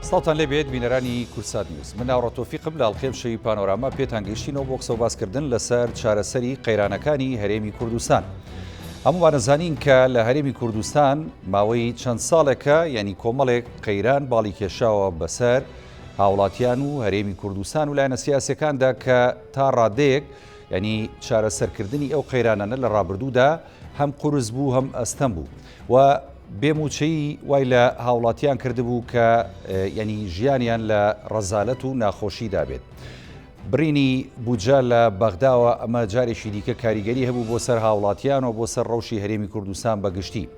سڵاوتان لێ بێت بینەرانی کوردسات نیوز من ناوڕە تۆفیقم لە ئەڵقەی ئەمشەوی پانۆراما پێتان گەیشتینەوە بۆ قسە و باسکردن لەسەر چارەسەری قەیرانەکانی هەرێمی کوردستان. هەموومان ئەزانین کە لە هەرێمی کوردستان ماوەی چەند ساڵێکە یعنی کۆمەڵێک قەیران باڵی کێشاوە بەسەر هاوڵاتیان و هەرێمی کوردستان و لایەنە سیاسەکاندا کە تا ڕادەیەک یعنی چارەسەرکردنی ئەو قەیرانانە لە ڕابردوودا هەم قورس بوو هەم ئەستەم بوو و بێ مووچەیی وای لە هاوڵاتیان کردبوو کە یعنی ژیانیان لە ڕەزالەت و ناخۆشیدا بێت. بڕینی بودجە لە بەغداوە ئەمە جارێکی دیکە کاریگەری هەبوو بۆ سەر هاوڵاتیان و بۆ سەر ڕەوشی هەرێمی کوردستان بە گشتی.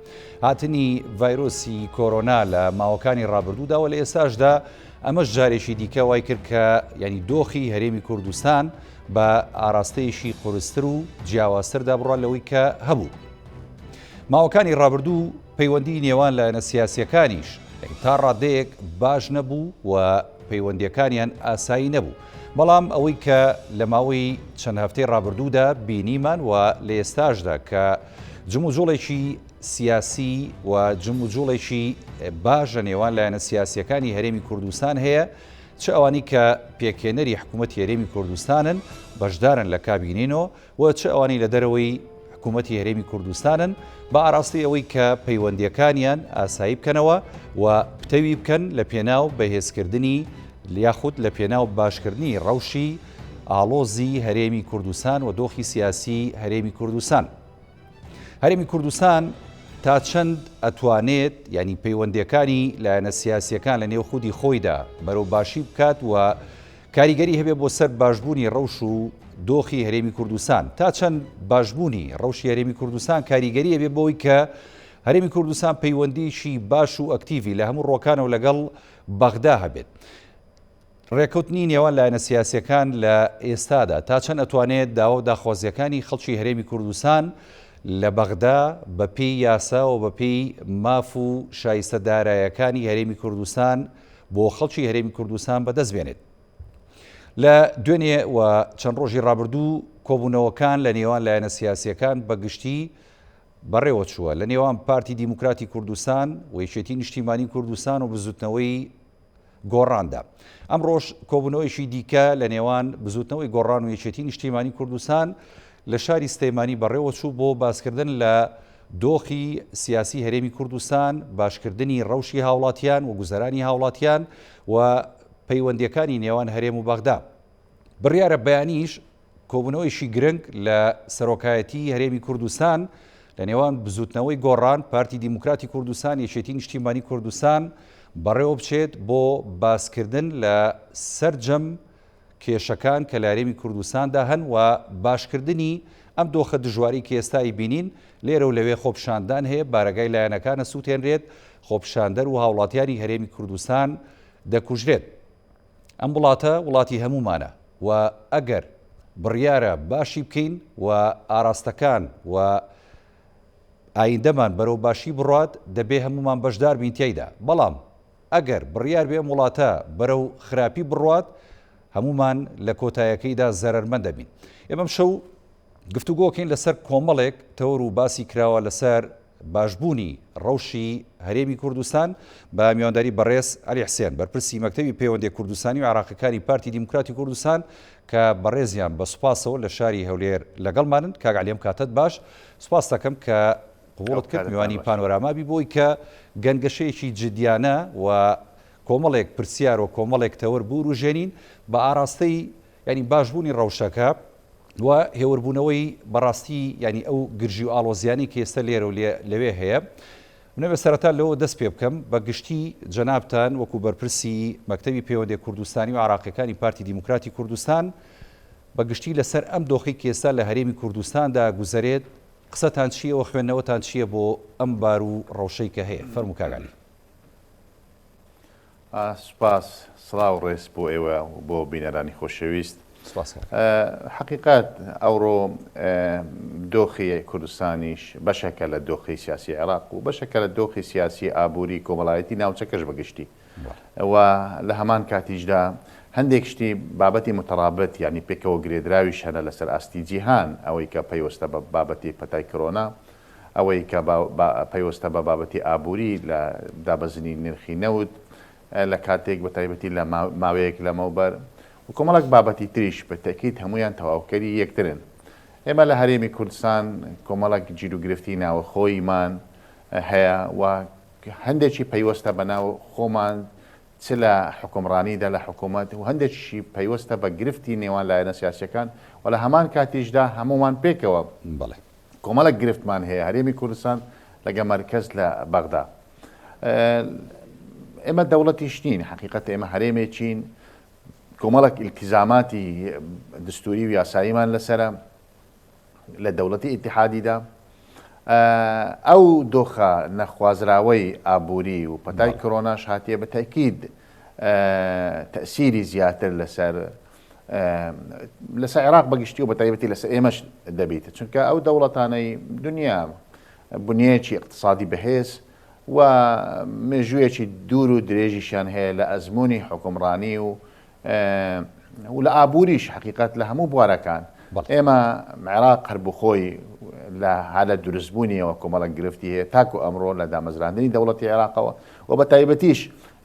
هاتنی ڤایرۆسی کۆرۆنا لە ماوەکانی ڕابردوودا و لە ئێستاشدا ئەمەش جارێکی دیکە وای کرد کە یعنی دۆخی هەرێمی کوردستان بە ئاراستەیەکی قورستر و جیاوازتردا بڕوا لەوەی کە هەبوو. ماوەکانی ڕابردوو پەیوەندی نێوان لایەنە سیاسیەکانیش تا ڕادەیەک باش نەبوو و پەیوەندیەکانیان ئاسایی نەبوو. بەڵام ئەوەی کە لە ماوەی چەند هەفتەی ڕابردوودا بینیمان و لە ئێستاشدا کە جموجوڵێکی سیاسی و جموجوڵێکی باش لە نێوان لایەنە سیاسیەکانی هەرێمی کوردستان هەیە، چ ئەوانی کە پێکهێنەری حکوومەتی هەرێمی کوردستانن بەشدارن لە کابینینۆ و چ ئەوانەی لە دەرەوەی حکوومەتی هەرێمی کوردستانن بە ئاراستەی ئەوەی کە پەیوەندییەکانیان ئاسایی بکەنەوە و پتەوی بکەن لە پێناو بەهێزکردنی یاخود لە پێناو باشکردنی ڕەوشی ئاڵۆزی هەرێمی کوردستان و دۆخی سیاسی هەرێمی کوردستان. هەرێمی کوردستان تا چەند ئەتوانێت ینی پەیوەندیەکانی لایەنە سیاسیەکان لە نێو خودی خۆیدا بەرەو باشی بکات و کاریگەری هەبێ بۆ سەر باشبوونی ڕەوش و دۆخی هەرێمی کوردستان تا چەند باشبوونی ڕەوشی هەرێمی کوردستان کاریگەری هەبێ بۆی کە هەرێمی کوردستان پەیوەندیی باش و ئەکتیڤی لە هەموو ڕۆکانەوە لەگەڵ بەغدا هەبێت. ڕێکەوتنی نێوان لایەنە سیاسیەکان لە ئێستادا تا چەند ئەتوانێت داوا و داخوازیەکانی خەڵکی هەرێمی کوردستان لە بەغدا بە پێی یاسا و بە پێی ماف و شایستە دارایەکانی هەرێمی کوردستان بۆ خەڵکی هەرێمی کوردستان بەدەست بێنێت. لە دوێنێ و چەند ڕۆژی ڕابردوو کۆبوونەوەکان لە نێوان لایەنە سیاسیەکان بە گشتی بەڕێوەچووە لە نێوان پارتی دیموکراتی کوردستان و یەکێتی نیشتیمانی کوردستان و بزوتنەوەی گۆڕاندا. ئەمڕۆش کۆبوونەوەیەکی دیکە لە نێوان بزوتنەوەی گۆڕان و یەکێتی نیشتیمانی کوردستان لە شاری سلێمانی بەڕێوەچوو بۆ باسکردن لە دۆخی سیاسی هەرێمی کوردستان، باشکردنی ڕەوشی هاوڵاتیان و گوزەرانی هاوڵاتیان و پەیوەندیەکانی نێوان هەرێم و بەغدا. بڕیارە بەیانیش کۆبوونەوەیەکی گرنگ لە سەرۆکایەتی هەرێمی کوردستان لە نێوان بزوتنەوەی گۆڕان، پارتی دیموکراتی کوردستان، یەکێتی نیشتیمانی کوردستان بەڕێوە بچێت بۆ باسکردن لە سەرجەم کێشەکان کە لە هەرێمی کوردستاندا هەن و باشکردنی ئەم دۆخە دژواری کە ئێستا ئەیبینین لێرە و لەوێ خۆپیشاندان هەیە، بارەگای لایەنەکان ئەسووتێنرێت، خۆپیشاندەر و هاوڵاتیانی هەرێمی کوردستان دەکوژرێت. ئەم وڵاتە وڵاتی هەموومانە و ئەگەر بڕیارە باشی بکەین و ئاراستەکان و ئایندەمان بەرەو باشی بڕات دەبێ هەموومان بەشدار بین تیایدا بەڵام ئەگەر بڕیار بێ ئەم وڵاتە بەرەو خراپی بڕوات هەموومان لە کۆتایەکەیدا زەرەرمەند دەبین ئێمەم شەو گفتوگۆکەین لەسەر کۆمەڵێک تەوەر و باسی کراوە لەسەر باشبوونی ڕەوشی هەرێمی کوردستان بە میوانداری بەڕێز عەلی حسێن بەرپرسی مەکتەبی پەیوەندیە کوردستانی و عێراقیەکانی پارتی دیموکراتی کوردستان کە بەڕێزیان بە سوپاسەوە لە شاری هەولێر لەگەڵمانن کاک عەلی ئەم کاتەت باش سوپاس دەکەم کە قبوڵت کرد میوانی پانۆراما بی بۆی کە گەنگەشەیەکی جدیانە و کۆمەڵێک پرسیار و کۆمەڵێک تەوەر بوروژێنین بە ئاراستەی یانی باشبوونی ڕەوشەکە و هێوربوونەوەی بەڕاستی یانی ئەو گرژی و ئاڵۆزیانەی کە ئێستا لێرە و لەوێ هەیە. منەوێ سەرەتا لەوە دەست پێ بکەم بە گشتی جەنابتان وەکو بەرپرسی مەکتەبی پەیوەندیە کوردستانی و عراقیەکانی پارتی دیموکراتی کوردستان بە گشتی لەسەر ئەم دۆخی کە ئێستا لە هەرێمی کوردستاندا گوزەرێت قسەتان چییە و خوێندنەوەتان چییە بۆ ئەم بار و ڕەوشەی کە هەیە؟ فەرموو کاک عەلی. سوپاس، سڵاو ڕێز بۆ ئێوە و بۆ بینەرانی خۆشەویست. سوپاس کاکە. حەقیقەت ئەوڕۆ دۆخی کوردستانیش بەشێکە لە دۆخی سیاسی عێراق و بەشێکە لە دۆخی سیاسی ئابووری کۆمەڵایەتی ناوچەکەش بە گشتی و لە هەمان کاتیشدا هەندێک شتی بابەتی مترابط یعنی پێکەوە گرێدراویش هەنە لەسەر ئاستی جیهان ئەوەی کە پەیوەستە بە بابەتی پەتای کۆرۆنا ئەوەی کە پەیوەستە بە بابەتی ئابووری لە دابەزینی نرخی نەوت. لە کاتێک بە تایبەتی لە ماوەیەک لەمەوبەر و کۆمەڵێک بابەتی تریش بە تەئکید هەموویان تەواوکەری یەکترن. ئێمە لە هەرێمی کوردستان کۆمەڵێک گیروگرفتی ناوەخۆییمان هەیە و هەندێکی پەیوەستە بە ناو خۆمان چ لە حوکمڕانیدا لە حکوومەت و هەندێکیشی پەیوەستە بە گرفتی نێوان لایەنە سیاسییەکان و لە هەمان کاتیشدا هەموومان پێکەوە بەڵێ. کۆمەڵێک گرفتمان هەیە هەرێمی کوردستان لەگە مەرکەز لە بەغدا. ئێمە دەوڵەتیش نین، حەقیقەت ئێمە هەرێمێکین کۆمەڵێک ئیلتیزاماتی دستوری و یاساییمان لەسەرە لە دەوڵەتی ئیتیحادیدا. ئەو دۆخە نەخوازراوەی ئابووری و پەتای کۆرۆناش هاتیە بە تەئکید تەئسیری زیاتر لەسەر لەسەر عێراق بەگشتی و بەتایبەتی لەسەر ئێمەش دەبیت چونکە ئەو دەوڵەتانەی دنیا بنیەیەکی ئیقتسادی بەهێز و مێژوویەکی دوور و درێژیشیان هەیە لە ئەزموونی حوکمڕانی و و لە ئابووریش حەقیقەت لە هەموو بوارەکان ئێمە عێراق هەر بۆ خۆی لە هالە دروستبوونیەوە کۆمەڵک گرفتی هەیە تاکو ئەمڕۆ لە دامەزراندنی دەوڵەتی عێراقەوە و بە تایبەتیش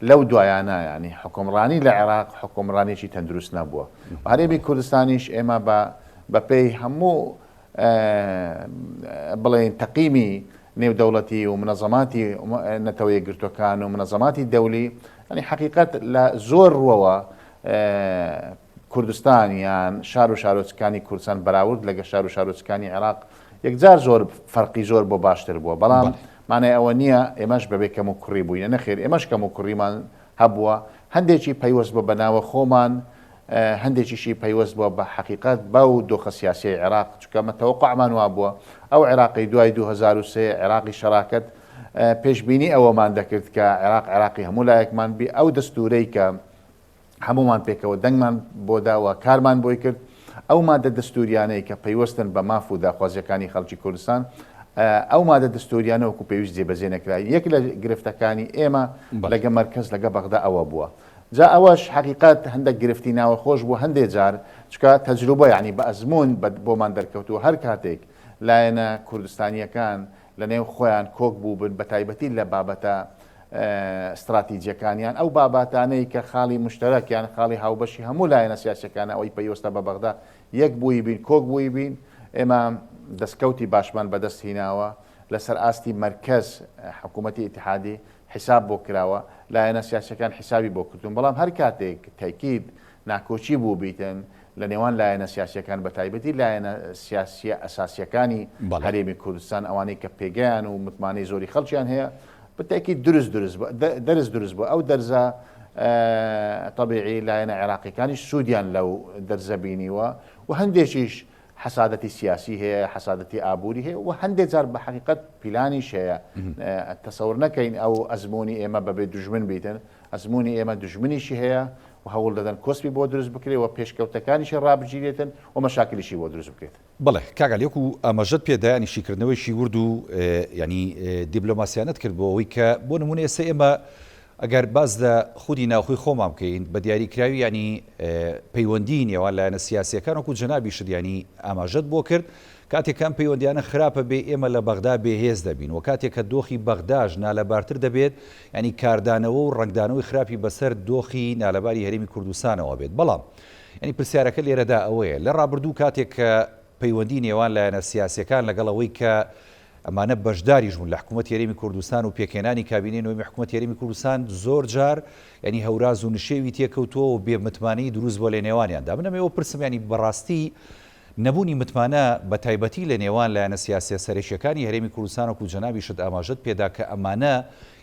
لەو دوایانە ینی حکومڕانی لە عێراق حکومڕانێکی تەندروست نەبووە هەرێمی کوردستانیش ئێمە بە بەپێی هەموو بڵێین تەقیمی نێودەوڵەتی و منەزەماتی نەتەوە یەکگرتووەکان و منەزەماتی دەولی یانی حەقیقەت لە زۆر ڕووەوە کوردستان یان شار و شارۆچکانی کوردستان بەراورد لەگە شار و شارۆچکانی عێراق یەکجار زۆر فەرقی زۆر بۆ باشتر بووە بەڵام مانای ئەوە نییە ئێمەش بەبێ کەم و کوڕی بووینە نەخێر ئێمەش کەم و کوڕیمان هەبووە هەندێکی پەیوەست بە بەناوە خۆمان هەندێکیشی پەیوەست بووە بە حەقیقەت بەو دۆخە سیاسیەی عێراق، چونکە ئەمە تەوەقوعمان وابووە ئەو عێراقەی دوای 2003 عێراقی شەراکەت پێشبینی ئەوەمان دەکرد کە عێراق عێراقی هەموو لایەکمان بی ئەو دەستورەی کە هەموومان پێکەوە دەنگمان بۆ دا و کارمان بۆی کرد ئەو مادە دەستوریانەی کە پەیوەستن بە ماف و داخوازیەکانی خەڵکی کوردستان ئەو مادە دەستوریانە وەکو پێویست جێبەجێ نەکرا یەک لە گرفتەکانی ئێمە لەگە مەرکەز لەگە بەغدا ئەوە بووە جا ئەوەش حەقیقەت هەندەک گرفتی ناوەخۆش بوو هەندێ جار چونکە تەجروبە یانی بە ئەزموون بۆمان دەرکەوتووە هەر کاتێک لایەنە کوردستانییەکان لە نێو خۆیان کۆک بووبن بە تایبەتی لە بابەتە ستراتیجیەکانیان ئەو باباتانەی کە خاڵی مشتەرەک یان خاڵی هاوبەشی هەموو لایەنە سیاسیەکانە ئەوەی پەیوەستە بە بەغدا یەک بووی بین کۆک بووی بین ئێمە دەستکەوتی باشمان بەدەست هیناوە لەسەر ئاستی مەرکەز حکوومەتی ئیتحادی حیساب بۆ کراوە، لایەنە سیاسیەکان حیسابی بۆ کردوون، بەڵام هەر کاتێک تەئکید ناکۆکی بووبیتن لە نێوان لایەنە سیاسیەکان بە تایبەتی لایەنە سیاسیە ئەساسیەکانی هەرێمی کوردستان ئەوانەی کە پێگەیان و متمانەی زۆری خەڵکیان هەیە بە تەئکید دروست دروست دەرز دروست بوو ئەو دەرزە تەبیعی لایەنە عێراقیەکانیش سوودیان لەو دەرزە بینیوە و هەندێکیش حەسادەتی سیاسی هەیە، حەسادەتی ئابووری هەیە و هەندێک جار بە حەقیقەت پیلانیش هەیە. تەسەور نەکەین ئەو ئەزموونی ئێمە بەبێ دوژمن بیتن، ئەزموونی ئێمە دوژمنیشی هەیە و هەوڵ دەدەن کۆسپی بۆ دروست بکرێت و پێشکەوتەکانیشی ڕابگیرێتن و مەشاکلیشی بۆ دروست بکرێت. بەڵێ کاک عەلی وەکو ئاماژەت پێ دا یانی شیکردنەوەیەکی ورد و یانی دیبلۆماسیانەت کرد بۆ ئەوەی کە بۆ نموونە ئێستا ئێمە ئەگەر باس لە خودی ناوخۆی خۆمان بکەین بە دیاریکراوی یانی پەیوەندی نێوان لایەنە سیاسیەکان وەکو جەنابیشت یانی ئاماژەت بۆ کرد کاتێک کە ئەم پەیوەندیانە خراپە بێ ئێمە لە بەغدا بێهێز دەبین و کاتێک کە دۆخی بەغداش نالەبارتر دەبێت یانی کاردانەوە و ڕەنگدانەوەی خراپی بەسەر دۆخی نالەباری هەرێمی کوردستانەوە بێت بەڵام یانی پرسیارەکە لێرەدا ئەوەیە لە ڕابردوو کاتێک کە پەیوەندی نێوان لایەنە سیاسیەکان لەگەڵ ئەوەی کە ئەمانە بەشداریش بوون لە حکوومەتی هەرێمی کوردستان و پێکهێنانی کابینەی نۆیەمی حکوومەتی هەرێمی کوردستان زۆر جار یانی هەوراز و نشێوی تێکەوتووە و بێ متمانەیی دروست بووە لە نێوانیاندا. من ئەمەوێ بپرسم یانی بەڕاستی نەبوونی متمانە بە تایبەتی لە نێوان لایەنە سیاسیە سەرەکیەکانی هەرێمی کوردستان وەکوو جەنابیشت ئاماژەت پێدا کە ئەمانە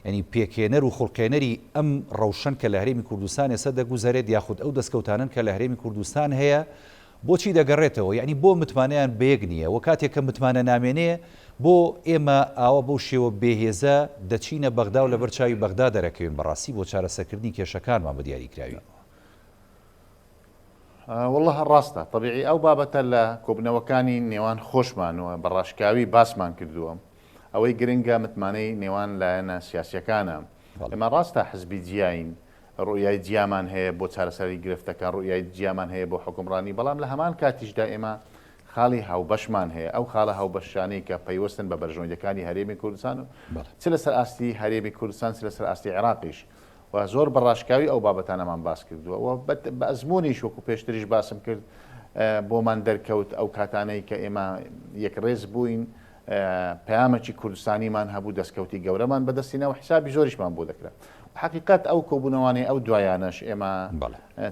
یانی پێکهێنەر و خوڵقێنەری ئەم ڕەوشەن کە لە هەرێمی کوردستان ئێستا دەگوزەرێت یاخود ئەو دەستکەوتانەن کە لە هەرێمی کوردستان هەیە بۆچی دەگەڕێتەوە؟ یەعنی بۆ متمانەیان بەیەک نییە؟ وە کاتێک کە متمانە نامێنێ بۆ ئێمە ئاوا بەو شێوە بێهێزە دەچینە بەغدا و لەبەر چاوی بەغدا دەرەکەوین بەڕاستی بۆ چارەسەرکردنی کێشەکانمان بە دیاریکراوی؟ وەڵا ڕاستە تەبیعی ئەو بابەتە لە کۆبنەوەکانی نێوان خۆشمان و بە ڕاشکاوی باسمان کردووە ئەوەی گرنگە متمانەی نێوان لایەنە سیاسیەکانە ئێمە ڕاستە حزبی جیاین ڕوئیای جیامان هەیە بۆ چارەسەری گرفتەکان، ڕوئیای جیامان هەیە بۆ حوکمڕانی، بەڵام لە هەمان کاتیشدا ئێمە خاڵی هاوبەشمان هەیە، ئەو خاڵە هاوبەشانەی کە پەیوەستن بە بەرژەوەندییەکانی هەرێمی کوردستان و چ لەسەر ئاستی هەرێمی کوردستان چ لەسەر ئاستی عێراقیش. و زۆر بە ڕاشکاوی ئەو بابەتانەمان باس کردووە و بە ئەزموونیش وەکو پێشتریش باسم کرد بۆمان دەرکەوت ئەو کاتانەی کە ئێمە یەکڕێز بووین پەیامێکی کوردستانیمان هەبوو دەستکەوتی گەورەمان بەدەستینا و حیسابی زۆریشمان بۆ دەکرا حقیقت ئەو کۆبوونەوانەی ئەو دوایانەش ئێمە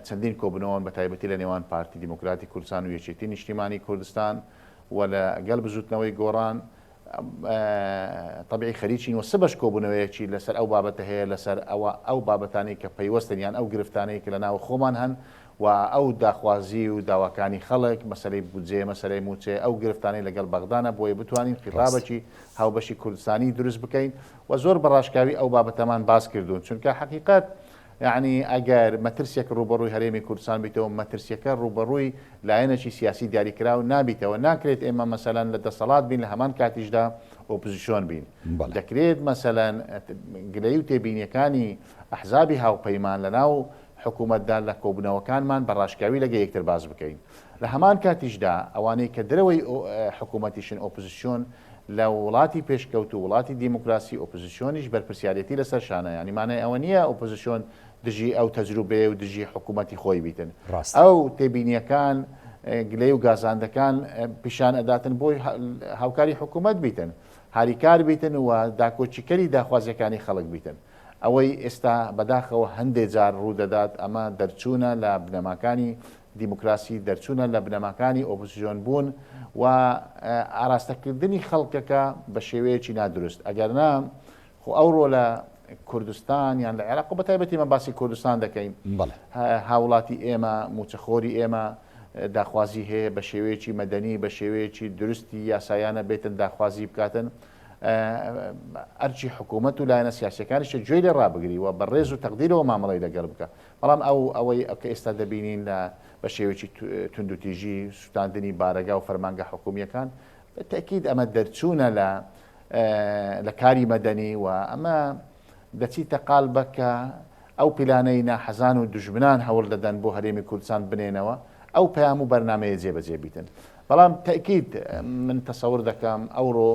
چەندین کۆبوونەوەن بە تایبەتی لە نێوان پارتی دیموکراتی کوردستان و یەکێتی نیشتیمانی کوردستان و لە گەل بزوتنەوەی گۆڕان تەبعی خەریکین و سبەش کۆبوونەوەیەکی لەسەر ئەو بابەتە هەیە لەسەر ئەوە ئەو بابەتانەی کە پەیوەستن یان ئەو گرفتانەی کە لە ناو خۆمان هەن و ئەو داخوازی و داواکانی خەڵک مەسەلەی بودجەیە مەسەلەی مووچەیە ئەو گرفتانەی لەگەڵ بەغدانە بۆیە بتوانین خیتابەکی هاوبەشی کوردستانی دروست بکەین و زۆر بە ڕاشکاوی ئەو بابەتەمان باس کردوون چونکە حەقیقەت یەعنی ئەگەر مەترسیەک ڕووبەڕووی هەرێمی کوردستان بیتەوە، مەترسیەکە ڕووبەڕووی لایەنێکی سیاسی دیاریکراو نابیتەوە، ناکرێت ئێمە مەسەلەن لە دەسەڵات بین لە هەمان کاتیشدا ئۆپزسیۆن بین. دەکرێت مەسەلەن گلەیی و تێبینیەکانی ئەحزابی هاوپەیمان لەناو حکوومەتدا لە کۆبوونەوەکانمان بە ڕاشکاوی لەگە یەکتر باس بکەین. لە هەمان کاتیشدا ئەوانەی کە دەرەوەی حکوومەتیشن ئۆپزسیۆن لە وڵاتی پێشکەوتوو، وڵاتی دیموکراسی، ئۆپۆزسیۆنیش بەرپرسیارێتی لەسەر شانە، یانی مانای ئەوە نییە ئۆپۆزسیۆن دژی ئەو تەجروبەیە و دژی حکوومەتی خۆی بیتن. ڕاستە. ئەو تێبینییەکان، گلەی و گازاندەکان پیشان ئەداتن بۆی هاوکاری حکوومەت بیتن، هاریکار بیتن و داکۆکیکەری داخوازییەکانی خەڵک بیتن. ئەوەی ئێستا بەداخەوە هەندێ جار ڕوو دەدات ئەمە دەرچوونە لە بنەماکانی دیموکراسی دەرچوونە لە بنەماکانی ئۆپۆزسیۆن بوون و ئاراستەکردنی خەڵکەکە بە شێوەیەکی نادروست ئەگەرنا خۆ ئەوڕۆ لە کوردستان یان لە عێراق و بە تایبەتی مە باسی کوردستان دەکەین هاوڵاتی ئێمە موچەخۆری ئێمە داخوازی هەیە بە شێوەیەکی مەدەنی بە شێوەیەکی دروستی یاسایانە بێتن داخوازی بکاتن ئەرچی حکوومەت و لایەنە سیاسەکانیش گوێی لێ ڕابگری و بە ڕێز و تەقدیرەوە مامەڵەی لەگەڵ بکە بەڵام ئەو ئەوەی کە ئێستا دەبینین لە بە شێوەیەکی توندوتیژی سوتاندنی بارەگا و فەرمانگە حکومییەکان بە تەئکید ئەمە دەرچوونە لە لە کاری مەدەنی و ئەمە دەچیتە قالبە کە ئەو پیلانەی ناحەزان و دوژمنان هەوڵ دەدەن بۆ هەرێمی کوردستان بنێنەوە ئەو پەیام و بەرنامەیە جێبەجێ بیتن بەڵام تەئکید من تەسەور دەکەم ئەوڕۆ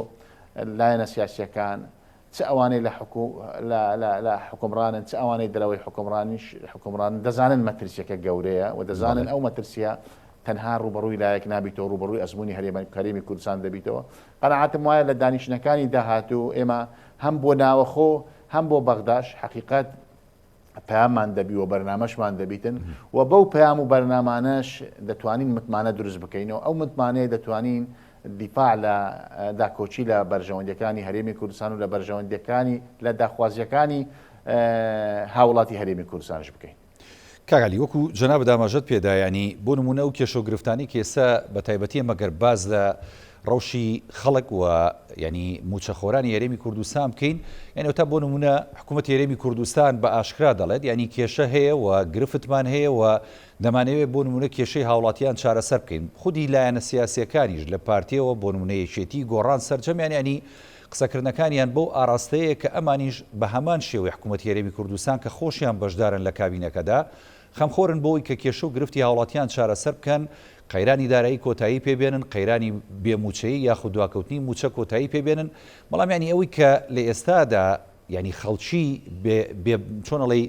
لایەنە سیاسیەکان چ ئەوانەی لە حکو لە لە لە حوکمڕانن چ ئەوانەی دەرەوەی حوکمڕانیش حوکمڕانن دەزانن مەترسیەکە گەورەیە و دەزانن ئەو مەترسیە تەنها ڕووبەڕووی لایەک نابیتەوە ڕووبەڕووی ئەزموونی هەرێم هەرێمی کوردستان دەبیتەوە قەناعەتم وایە لە دانیشتنەکانی داهاتوو ئێمە هەم بۆ ناوەخۆ هەم بۆ بەغداش حەقیقەت پەیاممان دەبی و بەرنامەشمان دەبیتن و بەو پەیام و بەرنامانەش دەتوانین متمانە دروست بکەین و ئەو متمانەیە دەتوانین دیفاع لە داکۆکی لە بەرژەوەندیەکانی هەرێمی کوردستان و لە بەرژەوەندیەکانی لە داخوازیەکانی هاوڵاتی هەرێمی کوردستانش بکەین. کاک عەلی وەکو جەنابت ئاماژەت پێدا یانی بۆ نموونە ئەو کێشەو گرفتانەی کە ئێستا بە تایبەتی ئێمە گەر باس لە ڕەوشی خەڵک و یانی مووچەخۆرانی هەرێمی کوردستان بکەین یانی ئەوتا بۆ نموونە حکوومەتی هەرێمی کوردستان بە ئاشکرا دەڵێت یانی کێشە هەیە و گرفتمان هەیە و دەمانەوێت بۆ نموونە کێشەی هاوڵاتیان چارەسەر بکەین خودی لایەنە سیاسیەکانیش لە پارتیەوە بۆ نموونە یەکێتی گۆڕان سەرجەمیان یانی قسەکردنەکانیان بەو ئاراستەیە کە ئەمانیش بە هەمان شێوەی حکوومەتی هەرێمی کوردستان کە خۆشیان بەشدارن لە کابینەکەدا خەمخۆرن بۆی کە کێشە و گرفتی هاوڵاتیان چارەسەر بکەن، قەیرانی دارایی کۆتایی پێ بێنن، قەیرانی بێ مووچەیی یاخود دواکەوتنی مووچە کۆتایی پێ بێنن، بەڵام یانی ئەوەی کە لە ئێستادا یانی خەڵکی بێ بێ چۆن ئەڵێی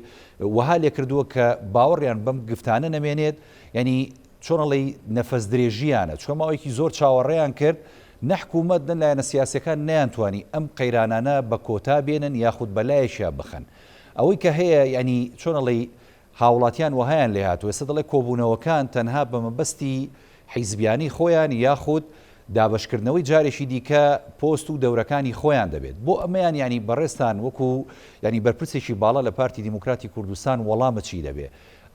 وەها لێکردووە کە باوەڕیان بەم گفتانە نەمێنێت، یانی چۆن ئەڵێی نەفەس درێژییانە، چونکە ماوەیەکی زۆر چاوەڕێیان کرد، نە حکوومەت نە لایەنە سیاسییەکان نەیانتوانی ئەم قەیرانانە بە کۆتا بێنن یاخود بە لایەکیا بخەن. ئەوەی کە هەیە یانی چۆن ئەڵێی هاوڵاتیان وەهایان لێهاتووە ئێستا دەڵێ کۆبوونەوەکان تەنها بە مەبەستی حیزبیانی خۆیان یاخود دابەشکردنەوەی جارێکی دیکە پۆست و دەورەکانی خۆیان دەبێت بۆ ئەمەیان یانی بەڕێزتان وەکو یانی بەرپرسێکی باڵا لە پارتی دیموکراتی کوردستان وەڵامت چی دەبێ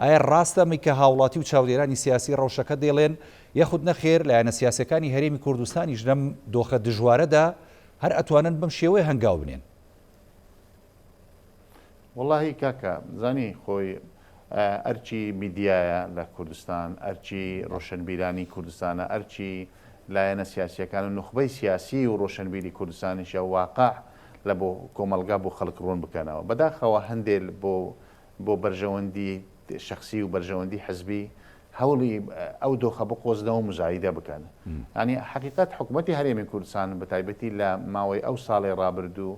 ئایا ڕاستە ئەمەی کە هاوڵاتی و چاودێرانی سیاسی ڕەوشەکە دەیڵێن یاخود نەخێر لایەنە سیاسیەکانی هەرێمی کوردستانیش لەم دۆخە دژوارەدا هەر ئەتوانن بەم شێوەیە هەنگاو بنێن؟ وەڵاهی کاکە زانی خۆی ئەرکی میدیایە لە کوردستان ئەرکی ڕۆشنبیرانی کوردستانە ئەرکی لایەنە سیاسیەکان و نوخبەی سیاسی و ڕۆشنبیری کوردستانیشە واقع لە بۆ کۆمەڵگا بۆ خەڵک ڕوون بکەنەوە بەداخەوە هەندێ بۆ بۆ بەرژەوەندی شخصی و بەرژەوەندی حزبی هەوڵی ئەو دۆخە بقۆزنەوە مزایدە بکەن ینی حقیقت حکوومەتتی هەرێمی کوردستان بە تایبەتی لە ماوەی ئەو ساڵی ڕابردوو.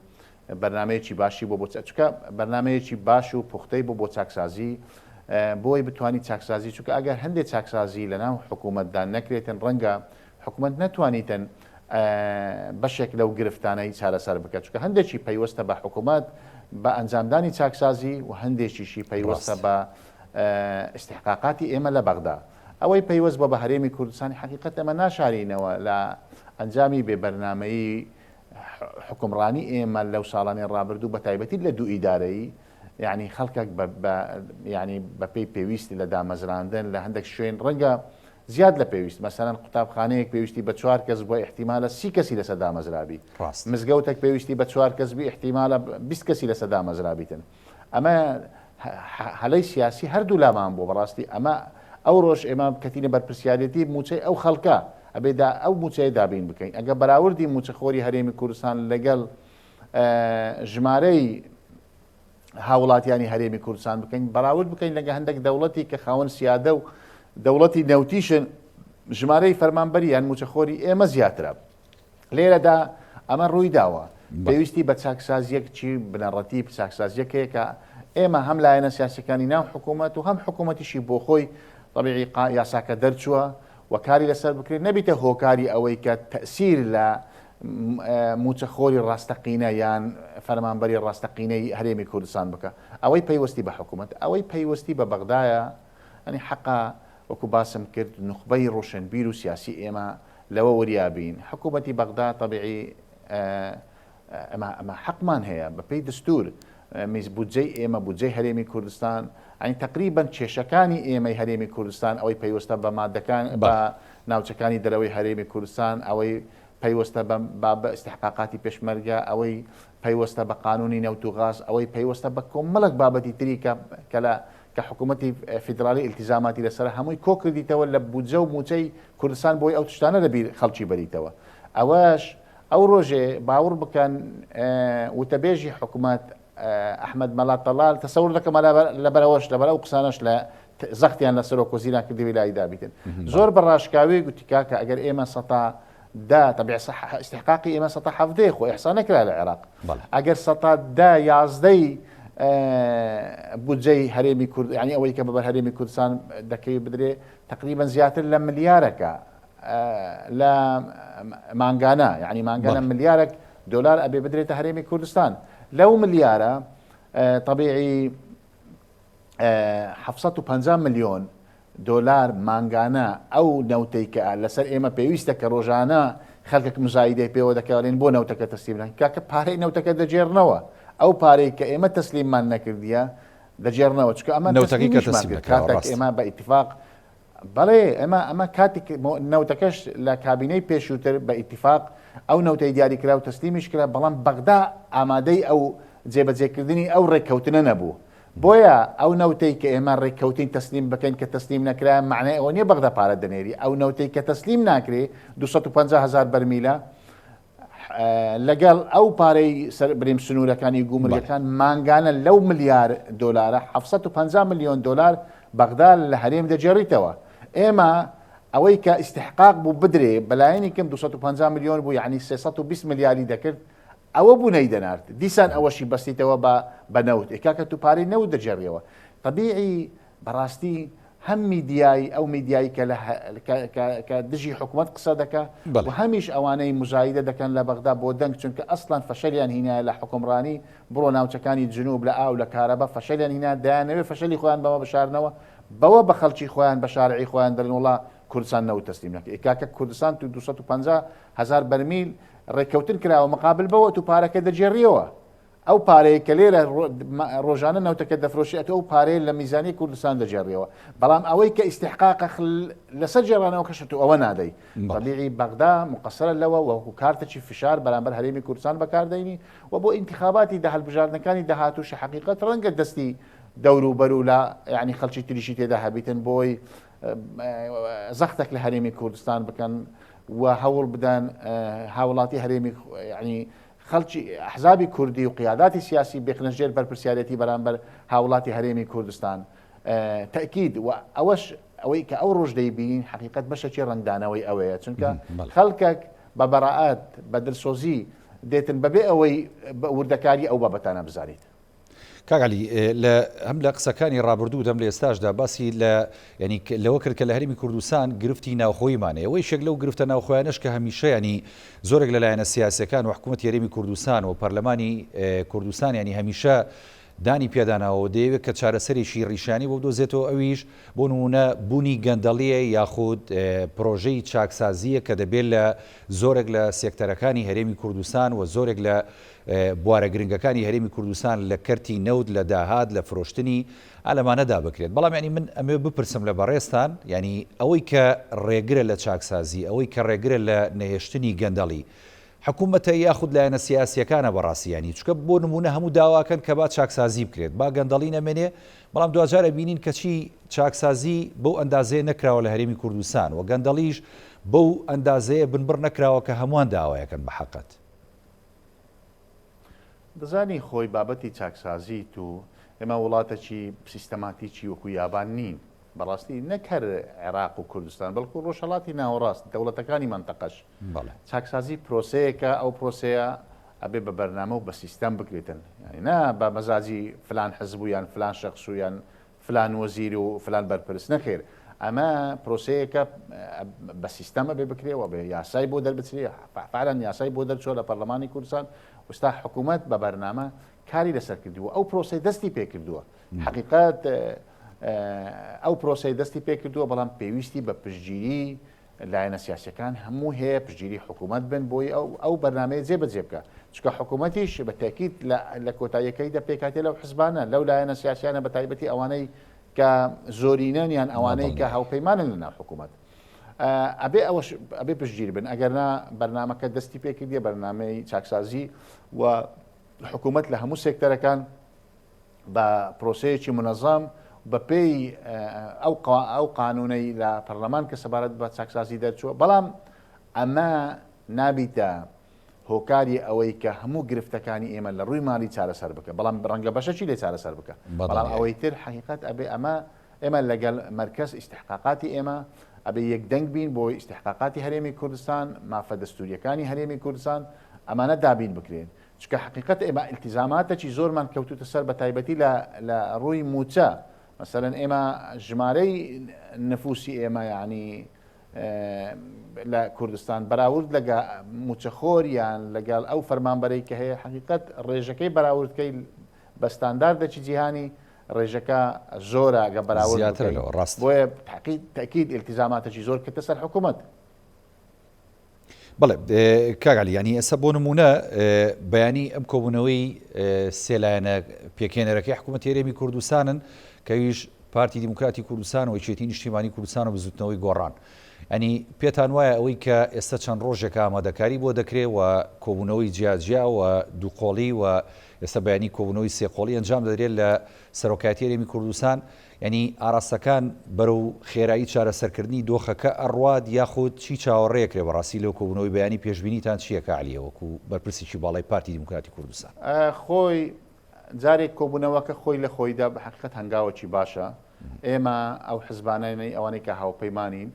بەرنامەیەکی باشی بۆ بۆ چونکە بەرنامەیەکی باش و پوختەی بۆ بۆ چاکسازی بۆی بتانی چاکسازی چونکە ئەگەر هەندێک چاکسازی لەناو حکوومەتدا نەکرێتن ڕەنگە حکومەت نەتوانیتن بەشێک لەو گرفتانەی چارەسەر بکە چونکە هەندێکی پەیوەستە بە حکوومەت بە ئەنجامدانی چاکسازی و هەندێکیشی پەیوەستە بە ئیستحقاقاتی ئێمە لە بەغدا. ئەوەی پەیوەست بوە بە هەرێمی کوردستانی حەقیقەت ئێمە ناشارینەوە لە ئەنجامی بێ بەرنامەیی حوکمڕانی ئێمە لەو ساڵانەی ڕابردوو بە تایبەتی لە دوو ئیدارەیی یعنی خەڵکێک بە یعنی بە پێی پێویست لە دامەزراندن لە هەندێک شوێن ڕەنگە زیاد لە پێویست مەسەلەن قوتابخانەیەک پێویستی بە چوار کەس بووە ئیحتیمالە سی کەسی لەسەر دامەزرابی ڕاست. مزگەوتێک پێویستی بە چوار کەس بی ئیحتیمالە 20 کەسی لەسەر دامەزرابیتن ئەمە هەلەی سیاسی هەردوو لامان بووە بەڕاستی ئەمە ئەو ڕۆژ ئێمە کەتینە بەرپرسیارێتی موچەی ئەو خەڵکە ئەبێ دا ئەو موچەیە دابین بکەین ئەگە بەراوردی موچەخۆری هەرێمی کوردستان لەگەڵ ژمارەی هاوڵاتیانی هەرێمی کوردستان بکەین بەراورد بکەین لەگە هەندێک دەوڵەتی کە خاوەن سیادە و دەوڵەتی نەوتیشن ژمارەی فەرمانبەری یان موچەخۆری ئێمە زیاترە لێرەدا ئەمە ڕووی داوە پێویستی بە چاکسازیەک چی بنەڕەتی چاکسازیەک هەیە کە ئێمە هەم لایەنە سیاسەکانی ناو حکوومەت و هەم حکوومەتیشی بۆ خۆی طبیعی یاساکە دەرچووە و کاری لەسەر بکرێت نەبیتە هۆکاری ئەوەی کە تەسیر لە مووچەخۆری ڕاستەقینە یان فەرمانبەری ڕاستەقینەی هەرێمی کوردستان بکە ئەوەی پەیوەستی بە حکوومەت ئەوەی پەیوەستی بە بەغدایە ئەنی حەقا وەکو باسم کرد نوخبەی ڕۆشنبیر و سیاسی ئێمە لەوە وریا بین حکوومەتی بەغدا تەبیعی ئەمە ئەمە حەقمان هەیە بەپێی دستور میز بودجەی ئێمە بودجەی هەرێمی کوردستان ئەین تقریبا کێشەکانی ئێمەی هەرێمی کوردستان ئەوەی پەیوەستە بە مادەکان بە ناوچەکانی دەرەوەی هەرێمی کوردستان ئەوەی پەیوەستە بە بە ئیستحقاقاتی پێشمەرگە ئەوەی پەیوەستە بە قانونی نەوت و غاز ئەوەی پەیوەستە بە کۆمەڵک بابەتی تری کە کە لە کە حکوومەتی فیدرالی ئیلتیزاماتی لەسەر هەمووی کۆ کردیتەوە لە بودجە و موچەی کوردستان بۆی ئەو تشتانە لە بیر خەڵکی بەریتەوە ئەوەش ئەو ڕۆژێ باوڕ بکەن وتەبێژی حکوومەت ئەحمەد مەلا تەڵال تەسەور دەکەم لەبەرەوەش لەبەر ئەو قسانەش لە زەختیان لە سەرۆک وەزیران کردی ویلایی دابیتن زۆر بە ڕاشکاوی گوتی کاکە ئەگەر ئێمە سەتا دا تەبع استحقاقی ئێمە سەتا حەڤدەیە خۆ ئیحسا نەکرا لە عێراق ئەگەر سەتا دا یازدەی بودجەی هەرێمی کورد یعنی ئەوەی کە بەبەر هەرێمی کوردستان دەکەوی بدرێ تقریبا زیاتر لە ملیارەکە لە مانگانە یعنی مانگانە ملیارێک دۆلار ئەبێ بدرێتە هەرێمی کوردستان لەو ملیارە طبیعی 750 ملیۆن دۆلار مانگانە ئەو نەوتەی کە لەسەر ئێمە پێویستە کە ڕۆژانە خەڵکێک مزایدەی پێوە دەکەڵێن بۆ نەوتەکە تەسلیم نەکەن کاکە پارەی نەوتەکە دەگێڕنەوە ئەو پارەی کە ئێمە تەسلیممان نەکردیە دەگێڕنەوە چونکە ئەمە نەوتەکەی کە تەسلیمیشمان تەسلیم کرد نەکراوە کاتێک ڕاستە. ئێمە بە ئیتیفاق بەڵێ ئێمە ئەمە کاتێک نەوتەکەش لە کابینەی پێشووتر بە ئیتیفاق ئەو نەوتەی دیاری کرا و تەسلیمیش کرا بەڵام بەغدا ئامادەی ئەو جێبەجێکردنی ئەو ڕێککەوتنە نەبوو بۆیە ئەو نەوتەی کە ئێمە ڕێککەوتین تەسلیم بکەین کە تەسلیم نەکرا معنای ئەوە نییە بەغدا پارە دەنێری ئەو نەوتەی کە تەسلیم ناکرێ 250 هزار بەرمیلە لەگەڵ ئەو پارەی سەر بریم سنوورەکانی گومرگەکان مانگانە لەو ملیار دۆلارە 750 ملیۆن دۆلار بەغدا لە هەرێم دەگێڕیتەوە ئێمە ئەوەی کە ئیستحقاق بوو بدرێ بەلایەنی کەم 250 ملیۆن بوو یعنی 320 ملیاری دەکرد ئەوە بوو نەیدەنارد دیسان ئەوەشی بەستیتەوە بە بە نەوت ئێ کاکە تو پارەی نەوت دەگێڕیەوە تەبیعی بەڕاستی هەم میدیای ئەو میدیای کە لە کە دژی حکوومەت قسە دەکا و هەمیش ئەوانەی مزایدە دەکەن لە بەغدا بۆ دەنگ چونکە ئەسڵەن فەشەلیان هینایە لە حکومڕانی بڕۆ ناوچەکانی جنوب لە ئاو لە کارەبا فەشەلیان هینا دەیانەوێ فەشەلی خۆیان بەمە بشارنەوە بەوە بە خەڵکی خۆیان بە شارعی خۆیان دەڵێن وڵا کوردستان نەوت تەسلیم نەکە کاکە کوردستان تو 250 هزار بەرمیل ڕێککەوتن کراوە مقابل بەوە تو پارەکە دەگێڕیەوە ئەو پارەیە کە لێرە ڕۆژانە نەوتەکە دەفرۆشی ئەتۆ ئەو پارەیە لە میزانی کوردستان دەگێڕیەوە بەڵام ئەوەی کە ئیستحقاقە لەسەر گێڕانەوەکەشە تو ئەوە نادەی طبیعی بەغدا مقەسەرە لەوە وەکو کارتەکی فشار بەرامبەر هەرێمی کوردستان بەکاردەینی و بۆ ئینتخاباتی دە هەلبژاردنەکانی داهاتووش حەقیقەت ڕەنگە دەستی دەوروبەر و لە یعنی خەڵکی تریشی تێدا هەبیتن بۆی زەختێک لە هەرێمی کوردستان بکەن و هەوڵ بدەن هاوڵاتی هەرێمی یعنی خەڵکی ئەحزابی کوردی و قیاداتی سیاسی بخنە ژێر بەرپرسیارێتی بەرامبەر هاوڵاتی هەرێمی کوردستان تەئکید و ئەوەش ئەوەی کە ئەو ڕۆژ دەیبینین حەقیقەت بەشێکی ڕەنگدانەوەی ئەوەیە چونکە خەڵکێک بە بەڕائەت بە دلسۆزی دێتن بەبێ ئەوەی وردەکاری ئەو بابەتانە بزانیت. کاک عەلی لە هەم لە قسەکانی ڕابردوو هەم لە ئێستاشدا باسی لە یانی لەوە کرد کە لە هەرێمی کوردستان گرفتی ناوخۆییمان هەیە و یەکێک لەو گرفتە ناوخۆیانەش کە هەمیشە یانی زۆرێک لە لایەنە سیاسیەکان و حکوومەتی هەرێمی کوردستان و پەرلەمانی کوردستان یانی هەمیشە دانی پێداناوە و دەیەوێت کە چارەسەرێکی ڕیشانی بۆ بدۆزێتەوە ئەویش بۆ نموونە بوونی گەندەڵیە یاخود پرۆژەی چاکسازیە کە دەبێت لە زۆرێک لە سێکتەرەکانی هەرێمی کوردستان و زۆرێک لە بوارە گرنگەکانی هەرێمی کوردستان لە کەرتی نەوت، لە داهات، لە فرۆشتنی ئا لەمانەدا بکرێت. بەڵام یانی من ئەمەوێ بپرسم لە بەڕێزتان یانی ئەوەی کە ڕێگرە لە چاکسازی، ئەوەی کە ڕێگرە لە نەهێشتنی گەندەڵی حکوومەتە یاخود لایەنە سیاسییەکانە بەڕاستی یانی چونکە بۆ نموونە هەموو داواکەن کە با چاکسازی بکرێت، با گەندەڵی نەمێنێ، بەڵام دواجار ئەبینین کەچی چاکسازی بەو ئەندازەیە نەکراوە لە هەرێمی کوردستان و گەندەڵیش بەو ئەندازەیە بنبڕ نەکراوە کە هەمووان داوایەکەن بە حەقەت. دەزانی خۆی بابەتی چاکسازی تو ئێمە وڵاتەکی سیستەماتیکی وەکو یابان نین بەڕاستی نەک هەر عێراق و کوردستان بەڵکو ڕۆژهەڵاتی ناوەڕاست دەوڵەتەکانی مەنتەقەش چاکسازی پرۆسەیەکە ئەو پرۆسەیە ئەبێ بە بەرنامە و بە سیستەم بکرێتن یانی نا بە مەزاجی فلان حزب و یان فلان شەخس و یان فلان وەزیر و فلان بەرپرس نەخێر ئەمە پرۆسەیەکە بە سیستەم ئەبێ بکرێ و بێ یاسای بۆ دەربچرێ فعلا یاسای بۆ دەرچوە لە پەرلەمانی کوردستان وستا حکوومەت بە بەرنامە کاری لەسەر کردووە ئەو پرۆسەی دەستی پێکردووە حقیقت ئەو پرۆسەی دەستی پێکردووە بەڵام پێویستی بە پشتگیری لایەنە سیاسیەکان هەموو هەیە پشتگیری حکوومەت بن بۆی ئەو ئەو بەرنمەیە جێبەجێ بکە چونکە حکوومەتیش بە تاکیید لە کۆتاییەکەیدا پێکهاتێ لەو حزبانە لەو لایەنە سیاسیانە بە تایبەتی ئەوانەی کە زۆرینەن یان ئەوانەی کە هاوپەیمانن لە ناو حکوومەت ئەبێ ئەوەش ئەبێ پشتگیر بن ئەگەر نا بەرنمەکە دەستی پێکردیە بەرنمەی چاکسازی و حکوومەت لە هەموو سێکتەرەکان بە پرۆسەیەکی مونەزەم بە پێی ئەو ئەو قانونەی لە پەرلەمان کە سەبارەت بە چاکسازی دەرچووە بەڵام ئەمە نابیتە هۆکاری ئەوەی کە هەموو گرفتەکانی ئێمە لە ڕووی مالی چارەسەر بکە بەڵام ڕەنگە بەشەکی لێ چارەسەر بکە بەڵام ئەوەی تر حقیقت ئەبێ ئەمە ئێمە لەگەڵ مەرکەز ئیستحقاقاتی ئێمە ئەبێ یەک دەنگ بین بۆ ئیستحقاقاتی هەرێمی کوردستان مافە دەستوریەکانی هەرێمی کوردستان ئەمانە دابین بکرێن چونکە حەقیقەت ئێمە ئیلتیزاماتەکی زۆرمان کەوتوتە سەر بە تایبەتی لە لە ڕووی مووچە مەسەلەن ئێمە ژمارەی نفوسی ئێمە یعنی لە کوردستان بەراورد لەگە موچەخۆر یان لەگەڵ ئەو فەرمانبەرەی کە هەیە حقیقت ڕێژەکەی بەراوردکەی بە ستانداردێکی جیهانی ڕێژەکە زۆرە گە بەراورد زیاترە لەوە ڕاست بۆیە تاکید ئیلتیزاماتێکی زۆر کردە سەر حکوومەت. بەڵێ کاک عەلی یانی ئێستا بۆ نموونە بەیانی ئەم کۆبوونەوەی سێ لایەنە پێکهێنەرەکەی حکوومەتی هەرێمی کوردستانن کە ئەویش پارتی دیموکراتی کوردستان و یەکێتی نیشتیمانی کوردستان و بزوتنەوەی گۆڕان ئەنی پێتان وایە ئەوەی کە ئێستا چەند ڕۆژێکە ئامادەکاری بۆ دەکرێ و کۆبوونەوەی جیاجیا و دووقۆڵی و ئێستا بەیانی کۆبوونەوەی سێقۆڵی ئەنجام دەدرێت لە سەرۆکایەتی هەرێمی کوردستان یانی ئاراستەکان بەرەو خێرایی چارەسەرکردنی دۆخەکە ئەڕوات یاخود چی چاوەڕێکرێ بەڕاستی لەو کۆبوونەوەی بەیانی پێشبینیتان چییە کاک عەلی وەکو بەرپرسێکی باڵای پارتی دیموکراتی کوردستان؟ خۆی جارێک کۆبوونەوەکە خۆی لە خۆیدا بە حەقیقەت هەنگاوەکی باشە ئێمە ئەو حزبانەی ئەوانەی کە هاوپەیمانین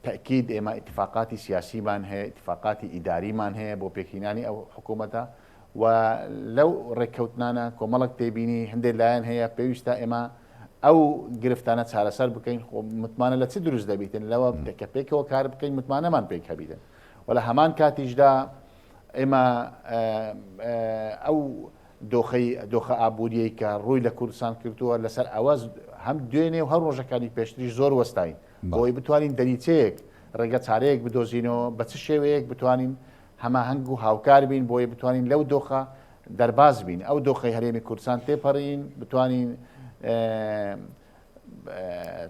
تەئکید ئێمە ئیتفاقاتی سیاسیمان هەیە، ئیتفاقاتی ئیداریمان هەیە بۆ پێکهینانی ئەو حکوومەتە و لەو ڕێککەوتنانە کۆمەڵک تێبینی هەندێک لایەن هەیە پێویستە ئێمە ئەو گرفتانە چارەسەر بکەین خۆ متمانە لە چ دروست دەبیتن لەوە کە پێکەوە کار بکەین متمانەمان پێک هەبیتن و لە هەمان کاتیشدا ئێمە ئەو دۆخەی دۆخە ئابووریەی کە ڕووی لە کوردستان کردووە لەسەر ئەوە هەم دوێنێ و هەر ڕۆژەکانی پێشتریش زۆر وەستاین بۆی بتوانین دەریچەیەک، ڕێگە چارەیەک بدۆزینەوە، بە چ شێوەیەک بتوانین هەماهەنگ و هاوکار بین بۆی بتوانین لەو دۆخە دەرباز بین، ئەو دۆخەی هەرێمی کوردستان تێپەڕین، بتوانین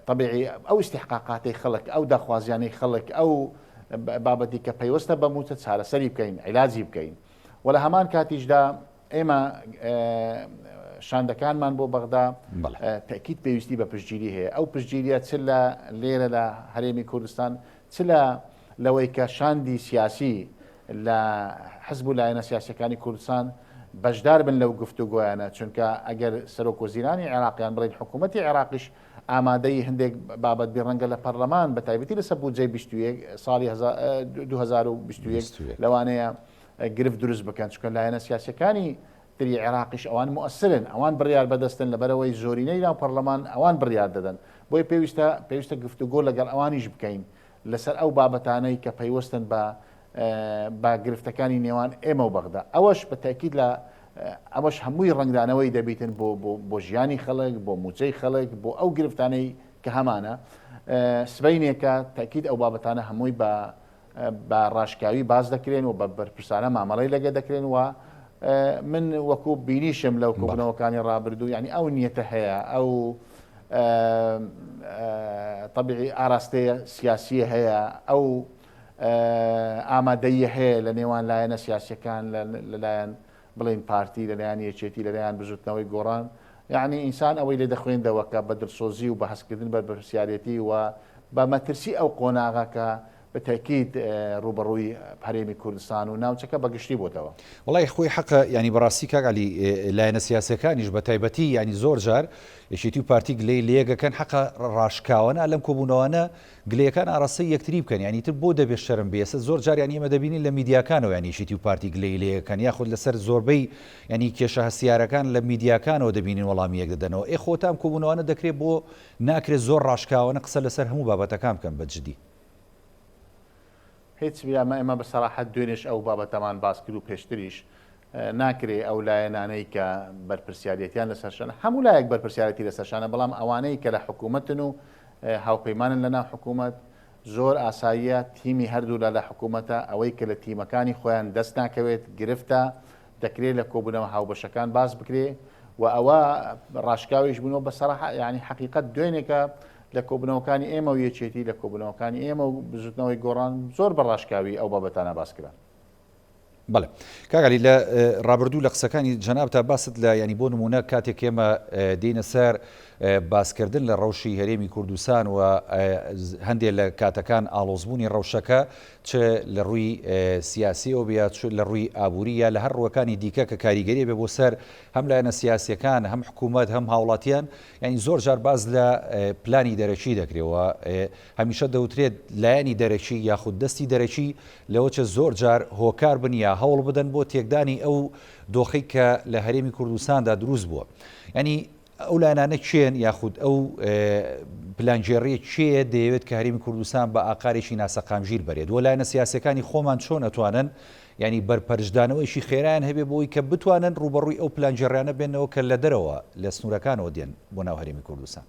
تەبیعی ئەو ئیستیحقاقاتەی خەڵک، ئەو داخوازیانەی خەڵک، ئەو بابەتی کە پەیوەستە بە مووچە چارەسەری بکەین، عیلاجی بکەین و لە هەمان کاتیشدا ئێمە شاندەکانمان بۆ بەغدا تەئکید پێویستی بە پشتگیری هەیە، ئەو پشتگیریە چ لە لێرە لە هەرێمی کوردستان چ لە لەوەی کە شاندی سیاسی لە حزب و لایەنە سیاسەکانی کوردستان بەشدار بن لەو گفتوگۆیانە، چونکە ئەگەر سەرۆک وەزیرانی عێراقیان بڵێن حکوومەتی عێراقیش ئامادەی هەندێک بابەت بێ ڕەنگە لە پەرلەمان بە تایبەتی لەسەر بودجەی 21 ساڵی 2021 لەوانەیە. گرفت دروست بکەن، چونکە لایەنە سیاسیەکانی تری عێراقیش ئەوان موئەسرن، ئەوان بڕیار بەدەستن، لەبەرئەوەی زۆرینەی ناو پەڕلەمان ئەوان بڕیار دەدەن، بۆیە پێویستە پێویستە گفتوگۆ لەگەڵ ئەوانیش بکەین لەسەر ئەو بابەتانەی کە پەیوەستن بە بە گرفتەکانی نێوان ئێمە و بەغدا، ئەوەش بە تەئکید لە ئەوەش هەمووی ڕەنگدانەوەی دەبیتن بۆ بۆ ژیانی خەڵک، بۆ مووچەی خەڵک، بۆ ئەو گرفتانەی کە هەمانە. سبەینێکە تەئکید ئەو بابەتانە هەمووی بە بە ڕاشکاوی باس دەکرێن و بە بەرپرسانە مامەڵەی لەگە دەکرێن و من وەکو بینیشم لەو کۆبوونەوەکانی ڕابردوو یعنی ئەو نیەتە هەیە ئەو طبیعی ئاراستەیە سیاسیە هەیە ئەو ئامادەیە هەیە لە نێوان لایەنە سیاسەکان لەلایەن بڵێین پارتی، لەلایەن یەکێتی، لەلایەن بزوتنەوەی گۆڕان، یەعنی ئینسان ئەوەی لێ دەخوێندەوە کە بە دڵسۆزی و بە هەستکردن بە بەرپرسیارێتی و بە مەترسی ئەو قۆناغە کە بە تەئکید ڕووبەڕووی هەرێمی کوردستان و ناوچەکە بە گشتی بۆتەوە. وەڵای خۆی حەقە یانی بەڕاستی کاک عەلی لایەنە سیاسیەکانیش بە تایبەتی یانی زۆر جار یەکێتی و پارتی گلەی لەیەک ئەکەن حەقە ڕاشکاوانە لەم کۆبوونەوانە گلەیەکان ئاڕاستەی یەکتری بکەن یانی ئیتر بۆ دەبێ شەرم بێ ئێستا زۆر جار یانی ئێمە دەبینین لە میدیاکانەوە یانی یەکێتی و پارتی گلەیی لە یەکەن یاخود لەسەر زۆربەی یانی کێشە هەستیارەکان لە میدیاکانەوە دەبینین وەڵامی یەک دەدەنەوە ئێ خۆ تا ئەم کۆبوونەوانە دەکرێ بۆ ناکرێ زۆر ڕاشکاوانە قسە لەسەر هەموو بابەتەکان بکەن بە جدی. هیچ ئەمە ئێمە بە سەراحەت دوێنێش ئەو بابەتەمان باس کرد و پێشتریش ناکرێ ئەو لایەنانەی کە بەرپرسیارێتیان لەسەر شانە، هەموو لایەک بەرپرسیارێتی لەسەر شانە، بەڵام ئەوانەی کە لە حکوومەتن و هاوپەیمانن لە ناو حکوومەت، زۆر ئاساییە تیمی هەردوولا لە حکوومەتە، ئەوەی کە لە تیمەکانی خۆیان دەست ناکەوێت گرفتە، دەکرێ لە کۆبوونەوە هاوبەشەکان باس بکرێ و ئەوە ڕاشکاویش بوون و بە سەراحە یانی حەقیقەت دوێنێکە لە کۆبوونەوەکانی ئێمە و یەکێتی، لە کۆبوونەوەکانی ئێمە و بزووتنەوەی گۆڕان زۆر بە ڕاشکاوی ئەو بابەتانە باس کران. بەڵێ کاک عەلی لە ڕابردوو لە قسەکانی جەنابتا باست لە ینی بۆ نمونە کاتێک ئێمە دێینە سەر باسکردن لە ڕەوشی هەرێمی کوردستان و هەندێک لە کاتەکان ئاڵۆزبوونی ڕەوشەکە چ لە ڕووی سیاسیەوە بێ چ لە ڕووی ئابووری یا لە هەر ڕووەکانی دیکە کە کاریگەری بێ بۆ سەر هەم لایەنە سیاسیەکان هەم حکوومەت هەم هاوڵاتیان یعنی زۆر جار باز لە پلانی دەرەکی دەکرێەوە هەمیشە دەوترێت لایەنی دەرەکی یاخود دەستی دەرەکی لەوەچە زۆر جار هۆکار بن یا هەوڵ بدەن بۆ تێکدانی ئەو دۆخەی کە لە هەرێمی کوردستاندا دروست بووە. یانی ئەو لایەنانە کێن یاخود ئەو پلانگێڕیە کێیە دەیەوێت کە هەرێمی کوردستان بە ئاقارێکی ناسەقامگیر بەرێت و لایەنە سیاسیەکانی خۆمان چۆن ئەتوانن یانی بەرپەرچدانەوەیەکی خێرایان هەبێ بۆی کە بتوانن ڕووبەڕووی ئەو پلانگێڕیانە بێنەوە کە لە دەرەوە لە سنوورەکانەوە دێن بۆ ناو هەرێمی کوردستان؟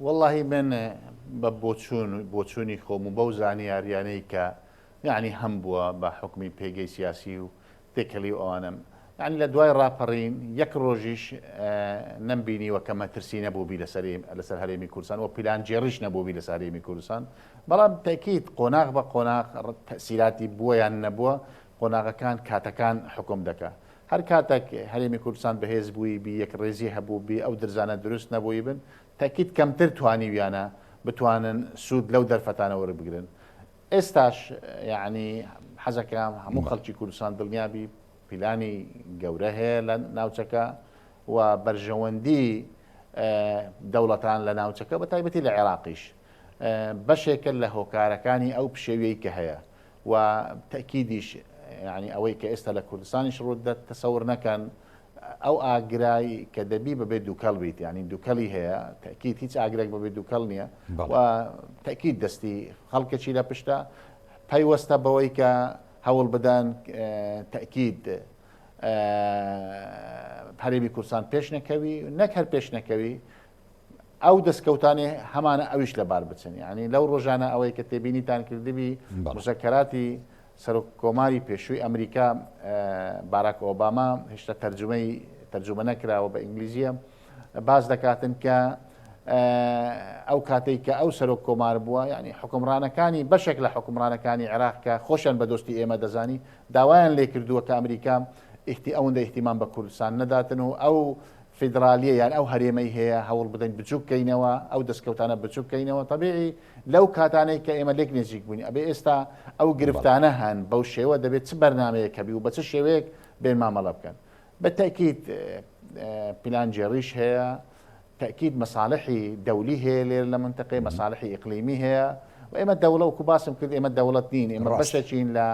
وەڵاهی من بە بۆچوون بۆچوونی خۆم و بەو زانیاریانەی کە یەعنی هەمبووە بە حوکمی پێگەی سیاسی و تێکەڵی و ئەوانەم یەعنی لە دوای ڕاپەڕین یەک ڕۆژیش نەمبینیوە کە مەترسی نەبووبی لەسەر لەسەر هەرێمی کوردستان و پیلانگێڕیش نەبووبی لەسەر هەرێمی کوردستان بەڵام تەکید قۆناغ بە قۆناغ تەسیراتی بووە یان نەبووە قۆناغەکان کاتەکان حکوم دەکا هەر کاتەک هەرێمی کوردستان بەهێز بووی بی یەکڕیزی هەبوو بی ئەو درزانە دروست نەبووی بن تەکید کەمتر توانیویانە بتوانن سوود لەو دەرفەتانە وەربگرن ئێستاش یەعنی حەزەکەم هەموو خەڵکی کوردستان دڵنیا بی پیلانی گەورە هەیە لە ناوچەکە و بەرژەوەندی دەوڵەتان لە ناوچەکە بە تایبەتی لە عێراقیش بەشێکە لە هۆکارەکانی ئەو پشێویەی کە هەیە و تەئکیدیش یانی ئەوەی کە ئێستا لە کوردستانیش ڕوو دەدات تەسەور نەکەن ئەو ئاگرای کە دەبی بەبێ دووکەڵ بیت یانی دووکەڵی هەیە تەئکید هیچ ئاگرێک بەبێ دووکەڵ نییە و تەئکید دەستی خەڵکەکی لە پشتە پەیوەستە بەوەی کە هەوڵ بدەن تەئکید هەرێمی کوردستان پێش نەکەوی نەک هەر پێش نەکەوی ئەو دەستکەوتانەی هەمانە ئەویش لەبار بچن یانی لەو ڕۆژانە ئەوەی کە تێبینیتان کردبی مزەکەراتی سەرۆک کۆماری پێشووی ئەمریکا باراک ئۆباما هێشتا تەرجمەی تەرجمە نەکراوە بە ئینگلیزیە باس دەکاتن کە ئەو کاتێک کە ئەو سەرۆک کۆمار بووە ینی حکومڕانەکانی بەشێک لە حکومڕانەکانی عێراق کە خۆشیان بە دۆستی ئێمە دەزانی داوایان لێ کردووە کە ئەمریکا ئیهتی ئەوەندە ئیهتیمام بە کوردستان نەداتن و ئەو فیدرالیە یان ئەو هەرێمەی هەیە هەوڵ بدەین بچوک کەینەوە ئەو دەستکەوتانە بچوک کەینەوە تەبیعی لەو کاتانەی کە ئێمە لێک نزیک بووین ئەبێ ئێستا ئەو گرفتانە هەن بەو شێوە دەبێت چ بەرنامەیەک هەبی و بە چ شێوەیەک بێن مامەڵە بکەن بە تەکیید پلانگێڕیش هەیە تەکیید مەساڵحی دەولی هەیە لێرە لە منتەقەی مەساڵحی ئیقلیمی هەیە و ئێمە دەوڵە وەکو باسم کرد ئێمە دەوڵەت نین ئێمە بەشێکین لە.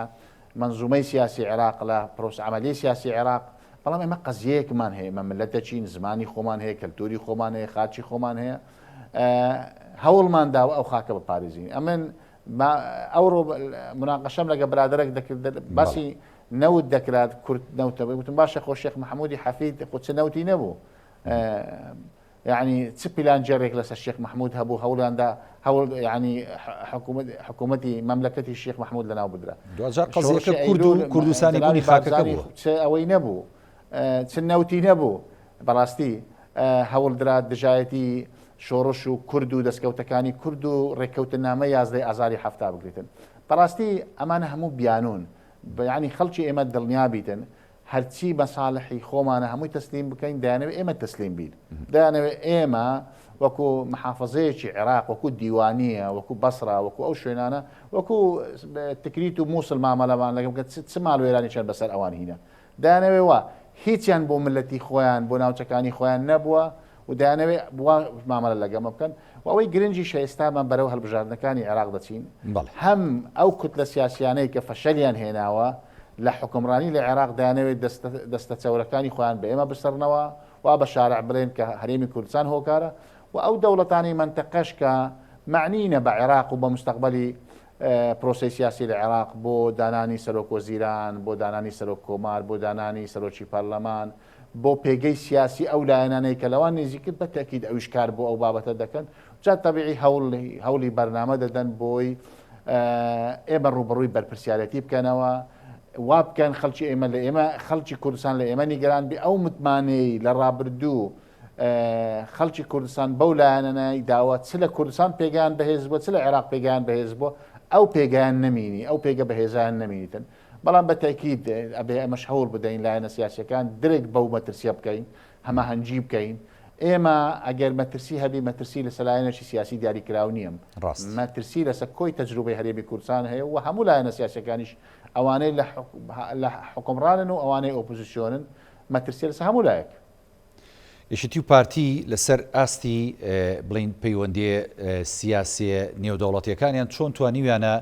مەنزومەی سیاسی عێراق لە پرۆسە عەمەلیەی سیاسی عێراق بەڵام ئێمە قەزیەیەکمان هەیە ئێمە ملەتەکین زمانی خۆمان هەیە کەلتوری خۆمان هەیە خاکی خۆمان هەیە هەوڵمان داوە ئەو خاکە بپارێزین ئەمن ئەوڕۆ مناقەشەم لەگە برادەرێک دەکرد باسی نەوت دەکرات کورد نەوتە وتم باشە خۆ شێخ محەممودی حەفید خۆ چ نەوتی نەبوو یەعنی چ پیلانگێڕێک لەسەر شێخ مەحمود هەبوو هەوڵیاندا هەوڵ یەعنی حکوومەت حکوومەتی مەملەکەتی شێخ مەحمود لەناو بدرا. دواجار قەزیەکە کورد و کوردستانی بوونی خاکەکە بووە. چ ئەوەی نەبوو چ نەوتی نەبوو بەڕاستی هەوڵدرا دژایەتی شۆڕش و کورد و دەستکەوتەکانی کورد و ڕێککەوتنامە یازدەی ئازاری حەفتا بگریتن بەڕاستی ئەمانە هەموو بیانون یعنی خەڵکی ئێمە دڵنیا بیتن هەرچی مەسالحی خۆمانە هەمووی تەسلیم بکەین دەیانەوێت ئێمە تەسلیم بین دەیانەوێت ئێمە وەکو محافظەیەکی عێراق وەکو دیوانیە وەکو بەسرا وەکو ئەو شوێنانە وەکو تکریت و مووسڵ مامەلەمان لەگەڵ بکەن چ ماڵوێرانیشیان بەسەر ئەوان هینە دەیانەوێت وا هیچیان بۆ ملەتی خۆیان بۆ ناوچەکانی خۆیان نەبووە و دەیانەوێت وا مامەلە لەگەمە بکەن و ئەوەی گرنگیشە ئێستامان بەرەو هەڵبژاردنەکانی عێراق دەچین هەم ئەو کوتلە سیاسیانەی کە فەشەلیان هێناوە لە حوکمڕانی لە عێراق دەیانەوێت دەستە چەورەکانی خۆیان بە ئێمە بسڕنەوە وا بە شارع بڵێن کە هەرێمی کوردستان هۆکارە و ئەو دەوڵەتانەی مەنتەقەش کە مەعنینە بە عێراق و بە مستەقبەلی پرۆسەی سیاسی لە عێراق بۆ دانانی سەرۆک وەزیران بۆ دانانی سەرۆک کۆمار بۆ دانانی سەرۆکی پەرلەمان بۆ پێگەی سیاسی ئەو لایەنانەی کە لەوان نزیکن بە تەئکید ئەویش کار بۆ ئەو بابەتە دەکەن جا تەبیعی هەوڵی بەرنامە دەدەن بۆی ئێمە ڕووبەڕووی بەرپرسیارەتی بکەنەوە وا بکەن خەڵکی ئێمە لە ئێمە خەڵکی کوردستان لە ئێمە نیگەران بێ ئەو متمانەی لە ڕابردوو خەڵکی کوردستان بەو لایەنەنای داوە چ لە کوردستان پێگەیان بەهێز بووە چ لە عێراق پێگەیان بەهێز بووە ئەو پێگەیان نەمینی ئەو پێگە بەهێزیان نەمینیتن بەڵام بە تەئکید ئەبێ ئێمەش هەوڵ بدەین لایەنە سیاسیەکان درک بەو مەترسیە بکەین، هەماهەنگی بکەین. ئێمە ئەگەر مەترسی هەبی مەترسی لەسەر لایەنێکی سیاسی دیاریکراو نییە. ڕاست. مەترسی لەسەر کۆی تەجروبەی هەرێمی کوردستان هەیە و هەموو لایەنە سیاسیەکانیش ئەوانەی لە حوکمڕانن و ئەوانەی ئۆپۆزیسیۆنن مەترسیە لەسەر هەموو لایەک. یەکێتی و پارتی لەسەر ئاستی بڵێین پەیوەندییە سیاسییە نێودەوڵەتییەکانیان چۆن توانیویانە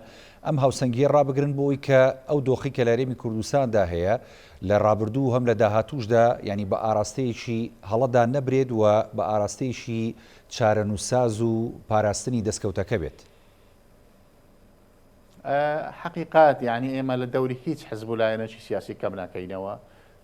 ئەم هاوسەنگییە ڕابگرن بۆ ئەوەی کە ئەو دۆخەی کە لە هەرێمی کوردستاندا هەیە لە ڕابردوو و هەم لە داهاتووشدا یانی بە ئاراستەیەکی هەڵەدا نەبرێت و بە ئاراستەیەکی چارەنووسساز و پاراستنی دەستکەوتەکە بێت؟ حەقیقەت یانی ئێمە لە دەوری هیچ حزب و لایەنێکی سیاسی کەم ناکەینەوە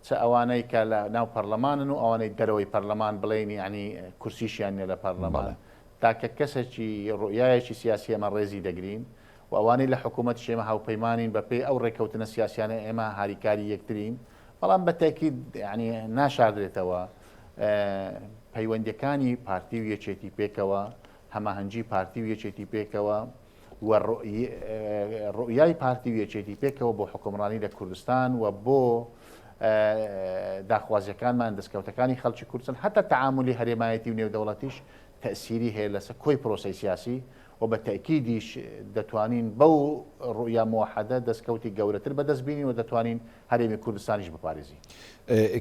چ ئەوانەی کە لە ناو پەرلەمانن و ئەوانەی دەرەوەی پەرلەمان بڵێین یانی کورسیشیان نیە لە پەرلەمان تاکە کەسێکی ڕوئیایەکی سیاسی ئێمە ڕێزی دەگرین و ئەوانەی لە حکوومەتیش ئێمە هاوپەیمانین بە پێی ئەو ڕێککەوتنە سیاسیانە ئێمە هاریکاری یەکترین بەڵام بە تەئکید یانی ناشاردرێتەوە پەیوەندیەکانی پارتی و یەکێتی پێکەوە هەماهەنگی پارتی و یەکێتی پێکەوە و ڕوئیای پارتی و یەکێتی پێکەوە بۆ حوکمڕانی لە کوردستان و بۆ داخوازیەکانمان دەستکەوتەکانی خەڵکی کوردستان هەتا تەعامولی هەرێمایەتی و نێودەوڵەتیش تەئسیری هەیە لەسەر کۆی پرۆسەی سیاسی و بە تەئکیدیش دەتوانین بەو ڕوئیا موەحەدە دەستکەوتی گەورەتر بەدەست بینین و دەتوانین هەرێمی کوردستانیش بپارێزین.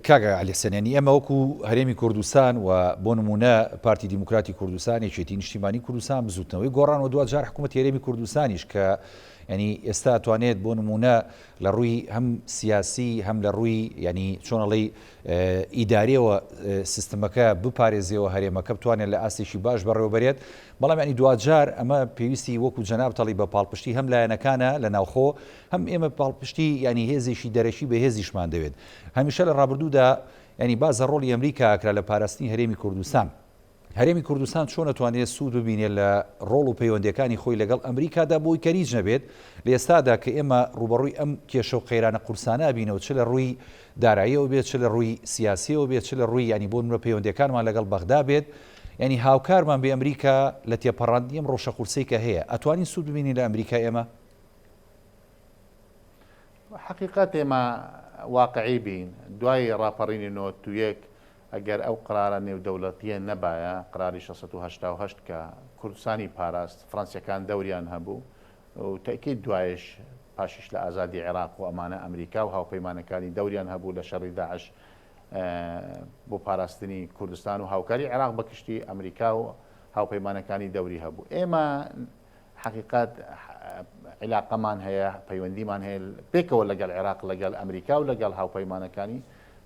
کاک عەلی حسێن یانی ئێمە وەکو هەرێمی کوردستان و بۆ نموونە پارتی دیموکراتی کوردستان، یەکێتی نیشتیمانی کوردستان، بزووتنەوەی گۆڕان و دواجار حکوومەتی هەرێمی کوردستانیش کە یانی ئێستا توانێت بۆ نموونە لە ڕووی هەم سیاسی هەم لە ڕووی یانی چۆن ئەڵێی ئیداریەوە سیستمەکە بپارێزێەوە هەرێمەکە بتوانێت لە ئاستێکی باش بەڕێوەبەرێت بەڵام ینی دواجار ئەمە پێویستی وەکو جەناب تەڵی بە پاڵپشتی هەم لایەنەکانە لە ناوخۆ هەم ئێمە پاڵپشتی ینی هێزێکی دەرەکی بەهێزیشمان دەوێت هەمیشە لە ڕابردوودا ینی بازە ڕۆڵی ئەمریکا ئەکرا لە پاراستنی هەرێمی کوردستان هەرێمی کوردستان چۆن ئەتوانێت سوود ببینێت لە ڕۆڵ و پەیوەندییەکانی خۆی لەگەڵ ئەمریکادا بۆی کە هیچ نەبێت لە ئێستادا کە ئێمە ڕووبەڕووی ئەم کێشە و قەیرانە قورسانە ئەبینەوە چ لە ڕووی داراییەوە بێت چ لە ڕووی سیاسیەوە بێت چ لە ڕووی یانی بۆ نمونە پەیوەندییەکانمان لەگەڵ بەغدا بێت یانی هاوکارمان بێ ئەمریکا لە تێپەڕاندنی ئەم ڕەوشە قورسەی کە هەیە ئەتوانین سوود ببینین لە ئەمریکا ئێمە؟ حەقیقەت ئێمە واقعی بین دوای ڕاپەڕینی 91 ئەگەر ئەو قرارە نێودەولەتیە نەبایە، قراری 688 کە کوردستانی پاراست، فڕەنسیەکان دەوریان هەبوو و تەئکید دوایش پاشیش لە ئازادی عێراق و ئەمانە ئەمریکا و هاوپەیمانەکانی دەوریان هەبوو لە شەڕی داعش بۆ پاراستنی کوردستان و هاوکاری عێراق بە کشتی ئەمریکا و هاوپەیمانەکانی دەوری هەبوو. ئێمە حەقیقەت. عیلاقەمان هەیە، پەیوەندیمان هەیە پێکەوە لەگەڵ عێراق، لەگەڵ ئەمریکا و لەگەڵ هاوپەیمانەکانی،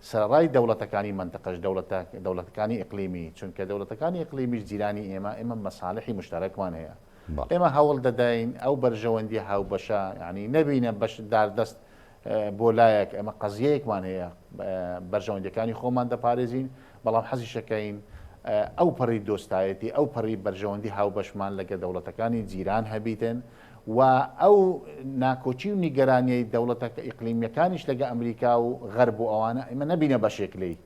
سەرەڕای دەوڵەتەکانی مەنتەقەش، دەوڵەتە دەوڵەتەکانی ئیقلیمی، چونکە دەوڵەتەکانی ئیقلیمیش جیرانی ئێمە، ئێمە مەسالحی موشتەرەکمان هەیە. ئێمە هەوڵ دەدەین ئەو بەرژەوەندیە هاوبەشە، یانی نەبینە بەش داردەست بۆ لایەک، ئێمە قەزیەیەکمان هەیە، بەرژەوەندیەکانی خۆمان دەپارێزین، بەڵام حەزیشەکەین ئەو پەڕی دۆستایەتی، ئەو پەڕی بەرژەوەندی هاوبەشمان لەگەل دەوڵەتەکانی جیران هەبیتن و ئەو ناکۆکی و نیگەرانیەی دەوڵەتە ئیقلیمیەکانیش لەگە ئەمریکا و غەرب و ئەوانە ئێمە نەبینە بەشێک لێی.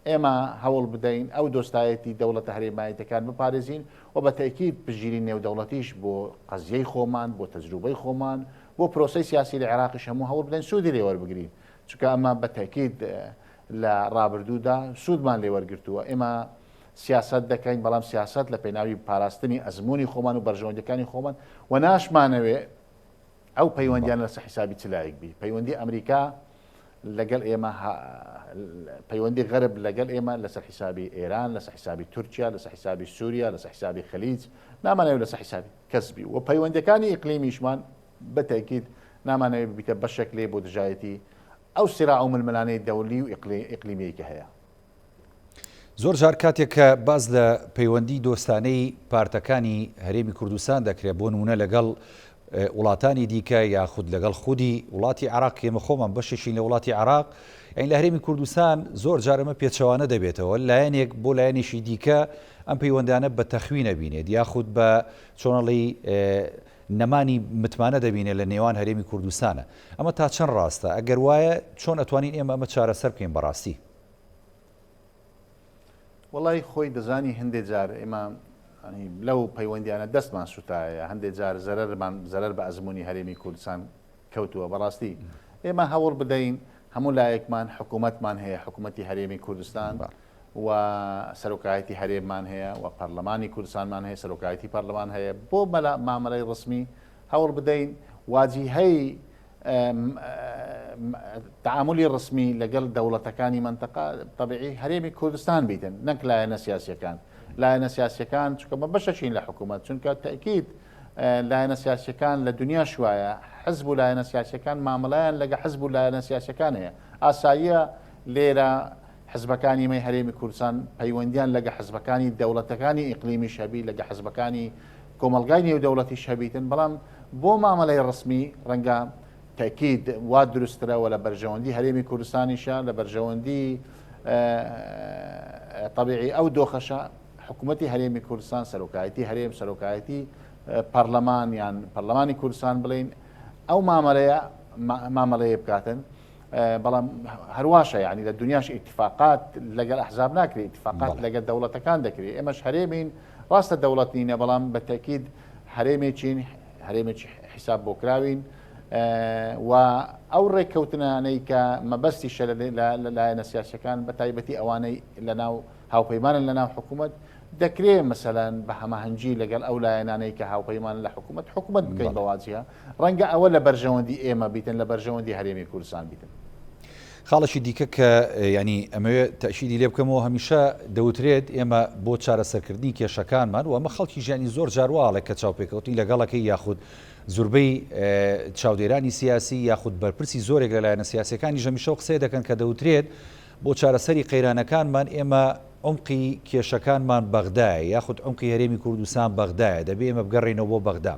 ئێمە هەوڵ بدەین ئەو دۆستایەتی دەوڵەتە هەرێمایەتەکان بپارێزین و بە تەئکید پشتگیری نێودەوڵەتیش بۆ قەزیەی خۆمان، بۆ تەجروبەی خۆمان، بۆ پرۆسەی سیاسی لە عێراقیش هەموو هەوڵ بدەین سوودی لێ وەربگرین. چونکە ئەمە بە تەئکید لە ڕابردوودا سوودمان لێ وەرگرتووە. ئێمە سیاسەت دەکەین، بەڵام سیاسەت لە پێناوی پاراستنی ئەزموونی خۆمان و بەرژەوەندیەکانی خۆمان و ناشمانەوێ ئەو پەیوەندیانە لەسەر حیسابی چ لایەک بی. پەیوەندی ئەمریکا لەگەڵ ئێمە، پەیوەندی غەرب لەگەڵ ئێمە لەسەر حیسابی ئێران، لەسەر حیسابی تورکیا، لەسەر حیسابی سووریا، لەسەر حیسابی خەلیج، نامانەوێت لەسەر حیسابی کەس بی و پەیوەندیەکانی ئیقلیمیشمان بە تەئکید نامانەوێت ببیتە بەشێک لێ بۆ دژایەتی ئەو سیراع و ململانێی دەولی و ئیقلیمیەی کە هەیە. زۆر جار کاتێک کە باس لە پەیوەندی دۆستانەی پارتەکانی هەرێمی کوردستان دەکرێت بۆ نمونە لەگەڵ وڵاتانی دیکە یاخود لەگەڵ خودی وڵاتی عراق ئێمە خۆمان بەشێکین لە وڵاتی عراق یعنی لە هەرێمی کوردستان زۆر جارەمە پێچەوانە دەبێتەوە لایەنێک بۆ لایەنێکی دیکە ئەم پەیوەندانە بە تەخوینە بینێت یاخود بە چۆنەڵی نەمانی متمانە دەبینێت لە نێوان هەرێمی کوردستانە. ئەمە تا چەند ڕاستە؟ ئەگەر وایە چۆن ئەتوانین ئێمە ئەمە چارەسەر بکەین بەڕاستی؟ وەڵی خۆی دەزانی هەندێ جار ئێمە لەو پەیوەندیانە دەستمان سوتایە، هەندێ جار زەرەرمان زەرەر بە ئەزموونی هەرێمی کوردستان کەوتووە. بەڕاستی ئێمە هەوڵ بدەین هەموو لایەکمان حکوومەتمان هەیە، حکوومەتی هەرێمی کوردستان و سەرۆکایەتی هەرێممان هەیە و پەرلەمانی کوردستانمان هەیە، سەرۆکایەتی پەرلەمان هەیە، بۆ مامەلەی ڕسمی هەوڵ بدەین واجیهەی تعاملی ڕسمی لەگەڵ دەوڵەتەکانی مەنتەقە تەبیعی هەرێمی کوردستان بیتن نەک لایەنە سیاسیەکان. لایەنە سیاسیەکان چونکە بە بەشەکین لە حکوومەت، چونکە تەئکید لایەنە سیاسیەکان لە دنیاش وایە حزب و لایەنە سیاسیەکان مامەڵەیان لەگە حزب و لایەنە سیاسیەکان هەیە. ئاساییە لێرە حزبەکانی مەی هەرێمی کوردستان پەیوەندیان لەگە حزبەکانی دەوڵەتەکانی ئیقلیمیش هەبی، لەگە حزبەکانی کۆمەڵگای نێودەوڵەتیش هەبیتن، بەڵام بۆ مامەلەی ڕسمی ڕەنگە تەئکید وا دروستترە و لە بەرژەوەندی هەرێمی کوردستانیشە، لە بەرژەوەندی تەبیعی ئەو دۆخەشە حکوومەتی هەرێمی کوردستان، سەرۆکایەتی هەرێم، سەرۆکایەتی پەرلەمان یان پەرلەمانی کوردستان بڵێین ئەو مامەلەیە مامەلەیە بکاتن. بەڵام هەرواشە یعنی لە دنیاش ئیتفاقات لەگەڵ ئەحزاب ناکرێت، ئیتفاقات لەگەڵ دەوڵەتەکان دەکرێت. ئێمەش هەرێمین، ڕاستە دەوڵەت نینە، بەڵام بە تەکید هەرێمێکین، هەرێمێکی حیساب بۆکراوین و ئەو ڕێککەوتنانەی کە مەبەستیشە لە لایەنە سیاسەکان بە تایبەتی ئەوانەی لەناو هاوپەیمانن لەناو حکوومەت، دەکرێ مەسەلەن بە هەماهەنگی لەگەڵ ئەو لایەنانەی کە هاوپەیمانن لە حکوومەت، حکوومەت بکەین بە واجیهە. ڕەنگە ئەوە لە بەرژەوەندی ئێمە بیتن، لە بەرژەوەندی هەرێمی کوردستان بیتن. خاڵێکی دیکە کە یانی ئەمەوێ تەئکیدی لێ بکەمەوە هەمیشە دەوترێت ئێمە بۆ چارەسەرکردنی کێشەکانمان و ئەمە خەڵکیش یانی زۆر جار وا ئەڵێ کە چاوپێکەوتنی لەگەڵەکەی یاخود زوربەی چاودێرانی سیاسی یاخود بەرپرسی زۆرێک لە لایەنە سیاسیەکانیش هەمیشە ئەو قسەیە دەکەن کە دەوترێت بۆ چارەسەری قەیرانەکانمان ئێمە عومقی کێشەکانمان بەغدایە یاخود عومقی هەرێمی کوردستان بەغدایە دەبێ ئێمە بگەڕێینەوە بۆ بەغدا.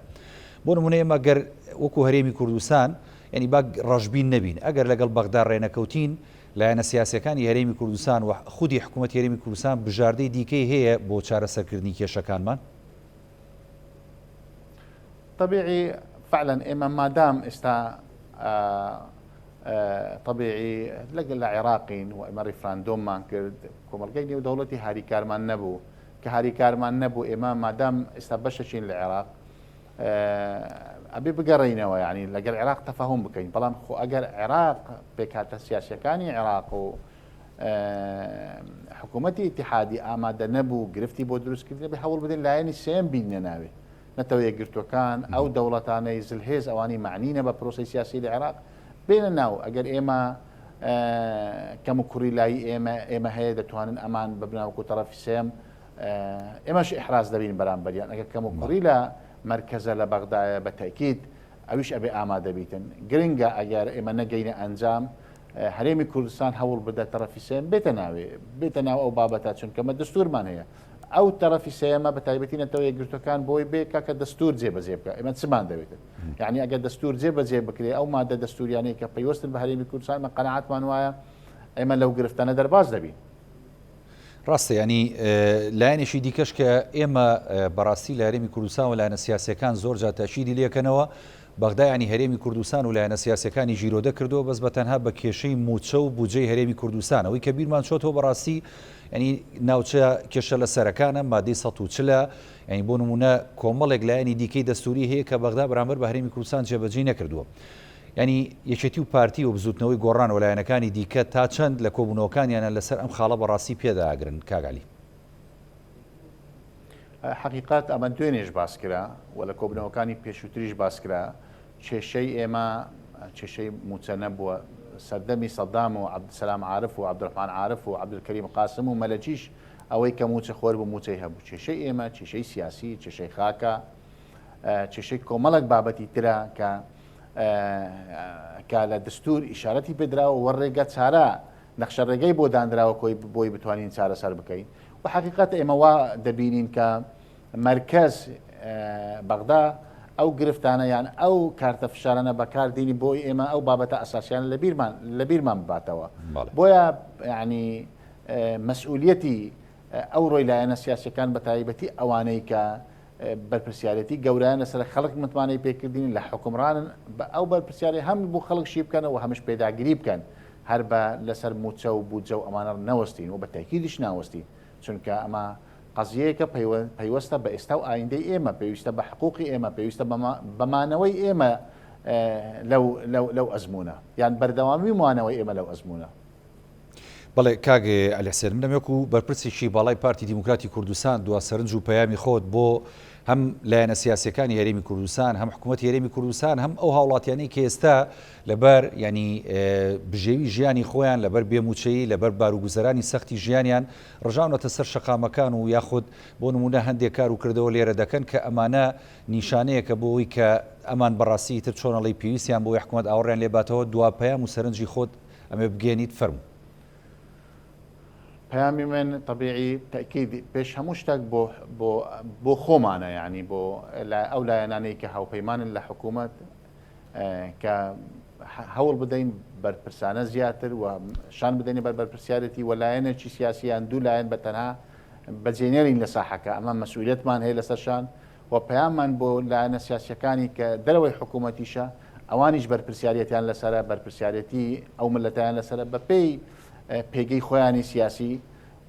بۆ نمونە ئێمە گەر وەکو هەرێمی کوردستان یعنی با ڕەشبین نەبین ئەگەر لەگەڵ بەغدا ڕێنەکەوتین لایەنە سیاسیەکانی هەرێمی کوردستان و خودی حکوومەتی هەرێمی کوردستان بژاردەی دیکەی هەیە بۆ چارەسەرکردنی کێشەکانمان؟ طبیعی فعلا ئێمە مادام ئێستا تەبیعی لەگەل لە عێراقین و ئێمە ڕیفراندۆممان کرد، کۆمەڵگەی نێودەوڵەتی هاریکارمان نەبوو، کە هاریکارمان نەبوو ئێمە مادام ئێستا بەشەکین لە عێراق ئەبێ بگەڕێینەوە یعنی لەگەل عێراق تەفاهوم بکەین، بەڵام خۆ ئەگەر عێراق پێکهاتە سیاسیەکانی عێراق و حکوومەتی ئیتیحادی ئامادە نەبوو گرفتی بۆ دروستکردن بێ هەوڵ بدەین لایەنی سێم بینە ناوێ نەتەوە یەکگرتووەکان، ئەو دەوڵەتانەی زلهێز ئەوانەی مەعنینە بە پرۆسەی سیاسی لە عێراق بێنە ناو، ئەگەر ئێمە کەم و کوڕی لای ئێمە ئێمە هەیە دەتوانن ئەمان ببنە وەکو تەڕەفی سێم ئێمەش ئیحراز دەبین بەرامبەریان، ئەگەر کەم و کوڕی لە مەرکەزە لە بەغدایە بە تەئکید. ئەویش ئەبێ ئامادە بیتن. گرنگە ئەگەر ئێمە نەگەینە ئەنجام هەرێمی کوردستان هەوڵ بدە تەڕەفی سێیەم بێتە ناوێ، بێتە ناو ئەو بابەتە، چونکە مە دەستوورمان هەیە. ئەو تەڕەفی سێیەمە بە تایبەتی نەتەوە یەکگرتووەکان بۆی بێ کاکە دەستوور جێبەجێ بکە. ئێمە چمان دەوێتن؟ یعنی ئەگەر دەستوور جێبەجێ بکرێ ئەو مادە دەستووریانەی کە پەیوەستن بە هەرێمی کوردستان ئێمە قەناعەتمان وایە ئێمە لەو گرفتانە دەرباز دەبین. ڕاستە یانی لایەنێکی دیکەش کە ئێمە بەڕاستی لە هەرێمی کوردستان و لایەنە سیاسەکان زۆر جار تاکیدی لێکەنەوە بەغدا ینی هەرێمی کوردستان و لایەنە سیاسەکانی ژیرۆدە کردووە بەس بە تەنها بە کێشەی موچە و بودجەی هەرێمی کوردستان ئەوەی کە بیرمان چۆتەوە بەڕاستی ینی ناوچە کێشە لە سەرەکانە مادەی 140 ینی بۆ نمونە کۆمەڵێک لایەنی دیکەی دەستوری هەیە کە بەغدا بەرامبەر بە هەرێمی کوردستان جێبەجێی نەکردووە. یانی یەکێتی و پارتی و بزوتنەوەی گۆڕان و لایەنەکانی دیکە تا چەند لە کۆبونەوەکانیانە لەسەر ئەم خاڵە بەڕاستی پێداگرن کاک عەلی؟ حەقیقەت ئەمە دوێنێش باس کرا و لە کۆبونەوەکانی پێشووتریش باس کرا، کێشەی ئێمە کێشەی مووچە نەبووە، سەردەمی سەدام و عەبدولسەلام عارف و عەبدولڕەحمان عارف و عەبدولکەریم قاسم و مەلەکیش ئەوەی کە مووچەخۆر بوو مووچەی هەبوو، کێشەی ئێمە کێشەی سیاسی، کێشەی خاکە، کێشەی کۆمەڵێک بابەتی ترە کە کە لە دستور ئیشارەتی پێدراوە و ڕێگە چارە نەخشە ڕێگەی بۆ دانراوە کۆی بۆی بتوانین چارەسەر بکەین و حقیقت ئێمە وا دەبینین کە مرکز بەغدا ئەو گرفتانە یان ئەو کارتە فشارانە بەکاردینی بۆی ئێمە ئەو بابەتە ئەساسیان لە بیرمان لە بیرمان بباتەوە بۆیە ینی مەسئولیەتی ئەو ڕۆی لایەنە سیاسەکان بە تایبەتی ئەوانەی کە بەرپرسیارێتی گەورەیان لەسەرە خەڵک متمانەی پێکردین لە حوکمڕانن بە ئەو بەرپرسیاری هەم بۆ خەڵک شی بکەنەوە هەمش پێداگری بکەن هەر بە لەسەر موچە و بودجە و ئەمانە نەوەستین و بە تاکیدیش ناوەستین چونکە ئەمە قەزیەیەکە پەیوەستە بە ئێستا و ئایندەی ئێمە پێویستە بە حقوقی ئێمە پێویستە بەمانەوەی ئێمە لەو لەو ئەزمونە یان بەردەوامی مانەوەی ئێمە لەو ئەزمونە. بەڵێ کاک عەلی حسێن من دەمەوێت وەکو بەرپرسێکی باڵای پارتی دیموکراتی کوردستان دوا سەرنج و پەیامی خۆت بۆ هەم لایەنە سیاسیەکانی هەرێمی کوردستان هەم حکوومەتی هەرێمی کوردستان هەم ئەو هاوڵاتیانەی کە ئێستا لەبەر ینی بژێوی ژیانی خۆیان لەبەر بێموچەیی لەبەر باروگوزەرانی سەختی ژیانیان ڕژاونەتە سەر شەقامەکان و یاخود بۆ نمونە هەندێک کار و کردەوە لێرە دەکەن کە ئەمانە نیشانەیەکە بۆ ئەوەی کە ئەمان بەڕاستی ئیتر چۆنەڵی پێویستیان بۆی حکوومەت ئاوڕیان لێ باتەوە دوا پەیام و سەرنجی خۆت ئەمێ بگەێنیت فەرموو. پەیامی من تەبیعی تەئکید پێش هەموو شتێک بۆ بۆ بۆ خۆمانە یعنی بۆ ئەو لایەنانەی کە هاوپەیمانن لە حکوومەت کە هەوڵ بدەین بەرپرسانە زیاتر و شان بدەین بەر بەرپرسیارەتی و لایەنێکی سیاسیان دوو لایەن بە تەنها بەجێنێرین لە ساحەکە ئەمە مەسئولیەتمان هەیە لەسەر شان و پەیاممان بۆ لایەنە سیاسیەکانی کە دەرەوەی حکوومەتیشە ئەوانیش بەرپرسیارەتیان لەسەرە بەرپرسیارەتی ئەو ملەتیان لەسەرە بەپێی پێگەی خۆیانی سیاسی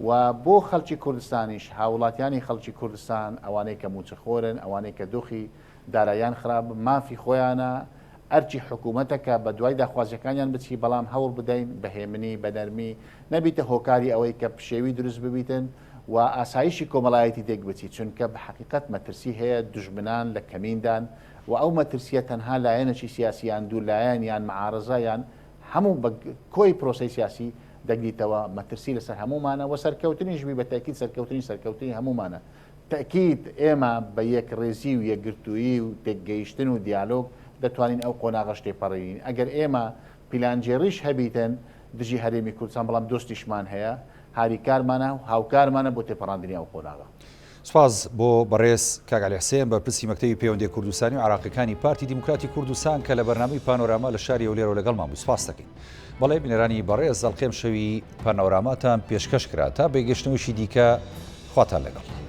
و بۆ خەڵکی کوردستانیش هاوڵاتیانی خەڵکی کوردستان ئەوانەی کە موچەخۆرن ئەوانەی کە دۆخی دارایان خراپ مافی خۆیانە ئەرکی حکوومەتە کە بە دوای داخوازیەکانیان بچی بەڵام هەوڵ بدەین بە هێمنی بە نەرمی نەبیتە هۆکاری ئەوەی کە پشێوی دروست ببیتن و ئاسایشی کۆمەڵایەتی تێک بچی چونکە بە حەقیقەت مەترسی هەیە دوژمنان لە کەمیندان و ئەو مەترسیە تەنها لایەنێکی سیاسی یان دوو لایەن یان معارەزە یان هەموو بە کۆی پرۆسەی سیاسی دەگریتەوە مەترسی لەسەر هەموومانە و سەرکەوتنیش بی بە تەئکید سەرکەوتنیش سەرکەوتنی هەموومانە تەئکید ئێمە بە یەکڕیزی و یەکگرتوویی و تێکگەیشتن و دیالۆگ دەتوانین ئەو قۆناغەش تێپەڕێنین ئەگەر ئێمە پیلانگێڕیش هەبیتن دژی هەرێمی کوردستان بەڵام دۆستیشمان هەیە هاریکارمانە و هاوکارمانە بۆ تێپەڕاندنی ئەو قۆناغە. سوپاس بۆ بەڕێز کاک عەلی حسێن بەرپرسی مەکتەبی پەیوەندیە کوردستانی و عێراقیەکانی پارتی دیموکراتی کوردستان کە لە بەرنامەی پانۆراما لە شاری هەولێرەوە لەگەڵمان بوو سوپاس دەکەین. بەڵێ بینەرانی بەڕێز ئەڵقەی ئەمشەوی پانۆراماتان پێشکەش کرا تا بەگەشتنەوەیەکی دیکە خواتان لەگەڵ.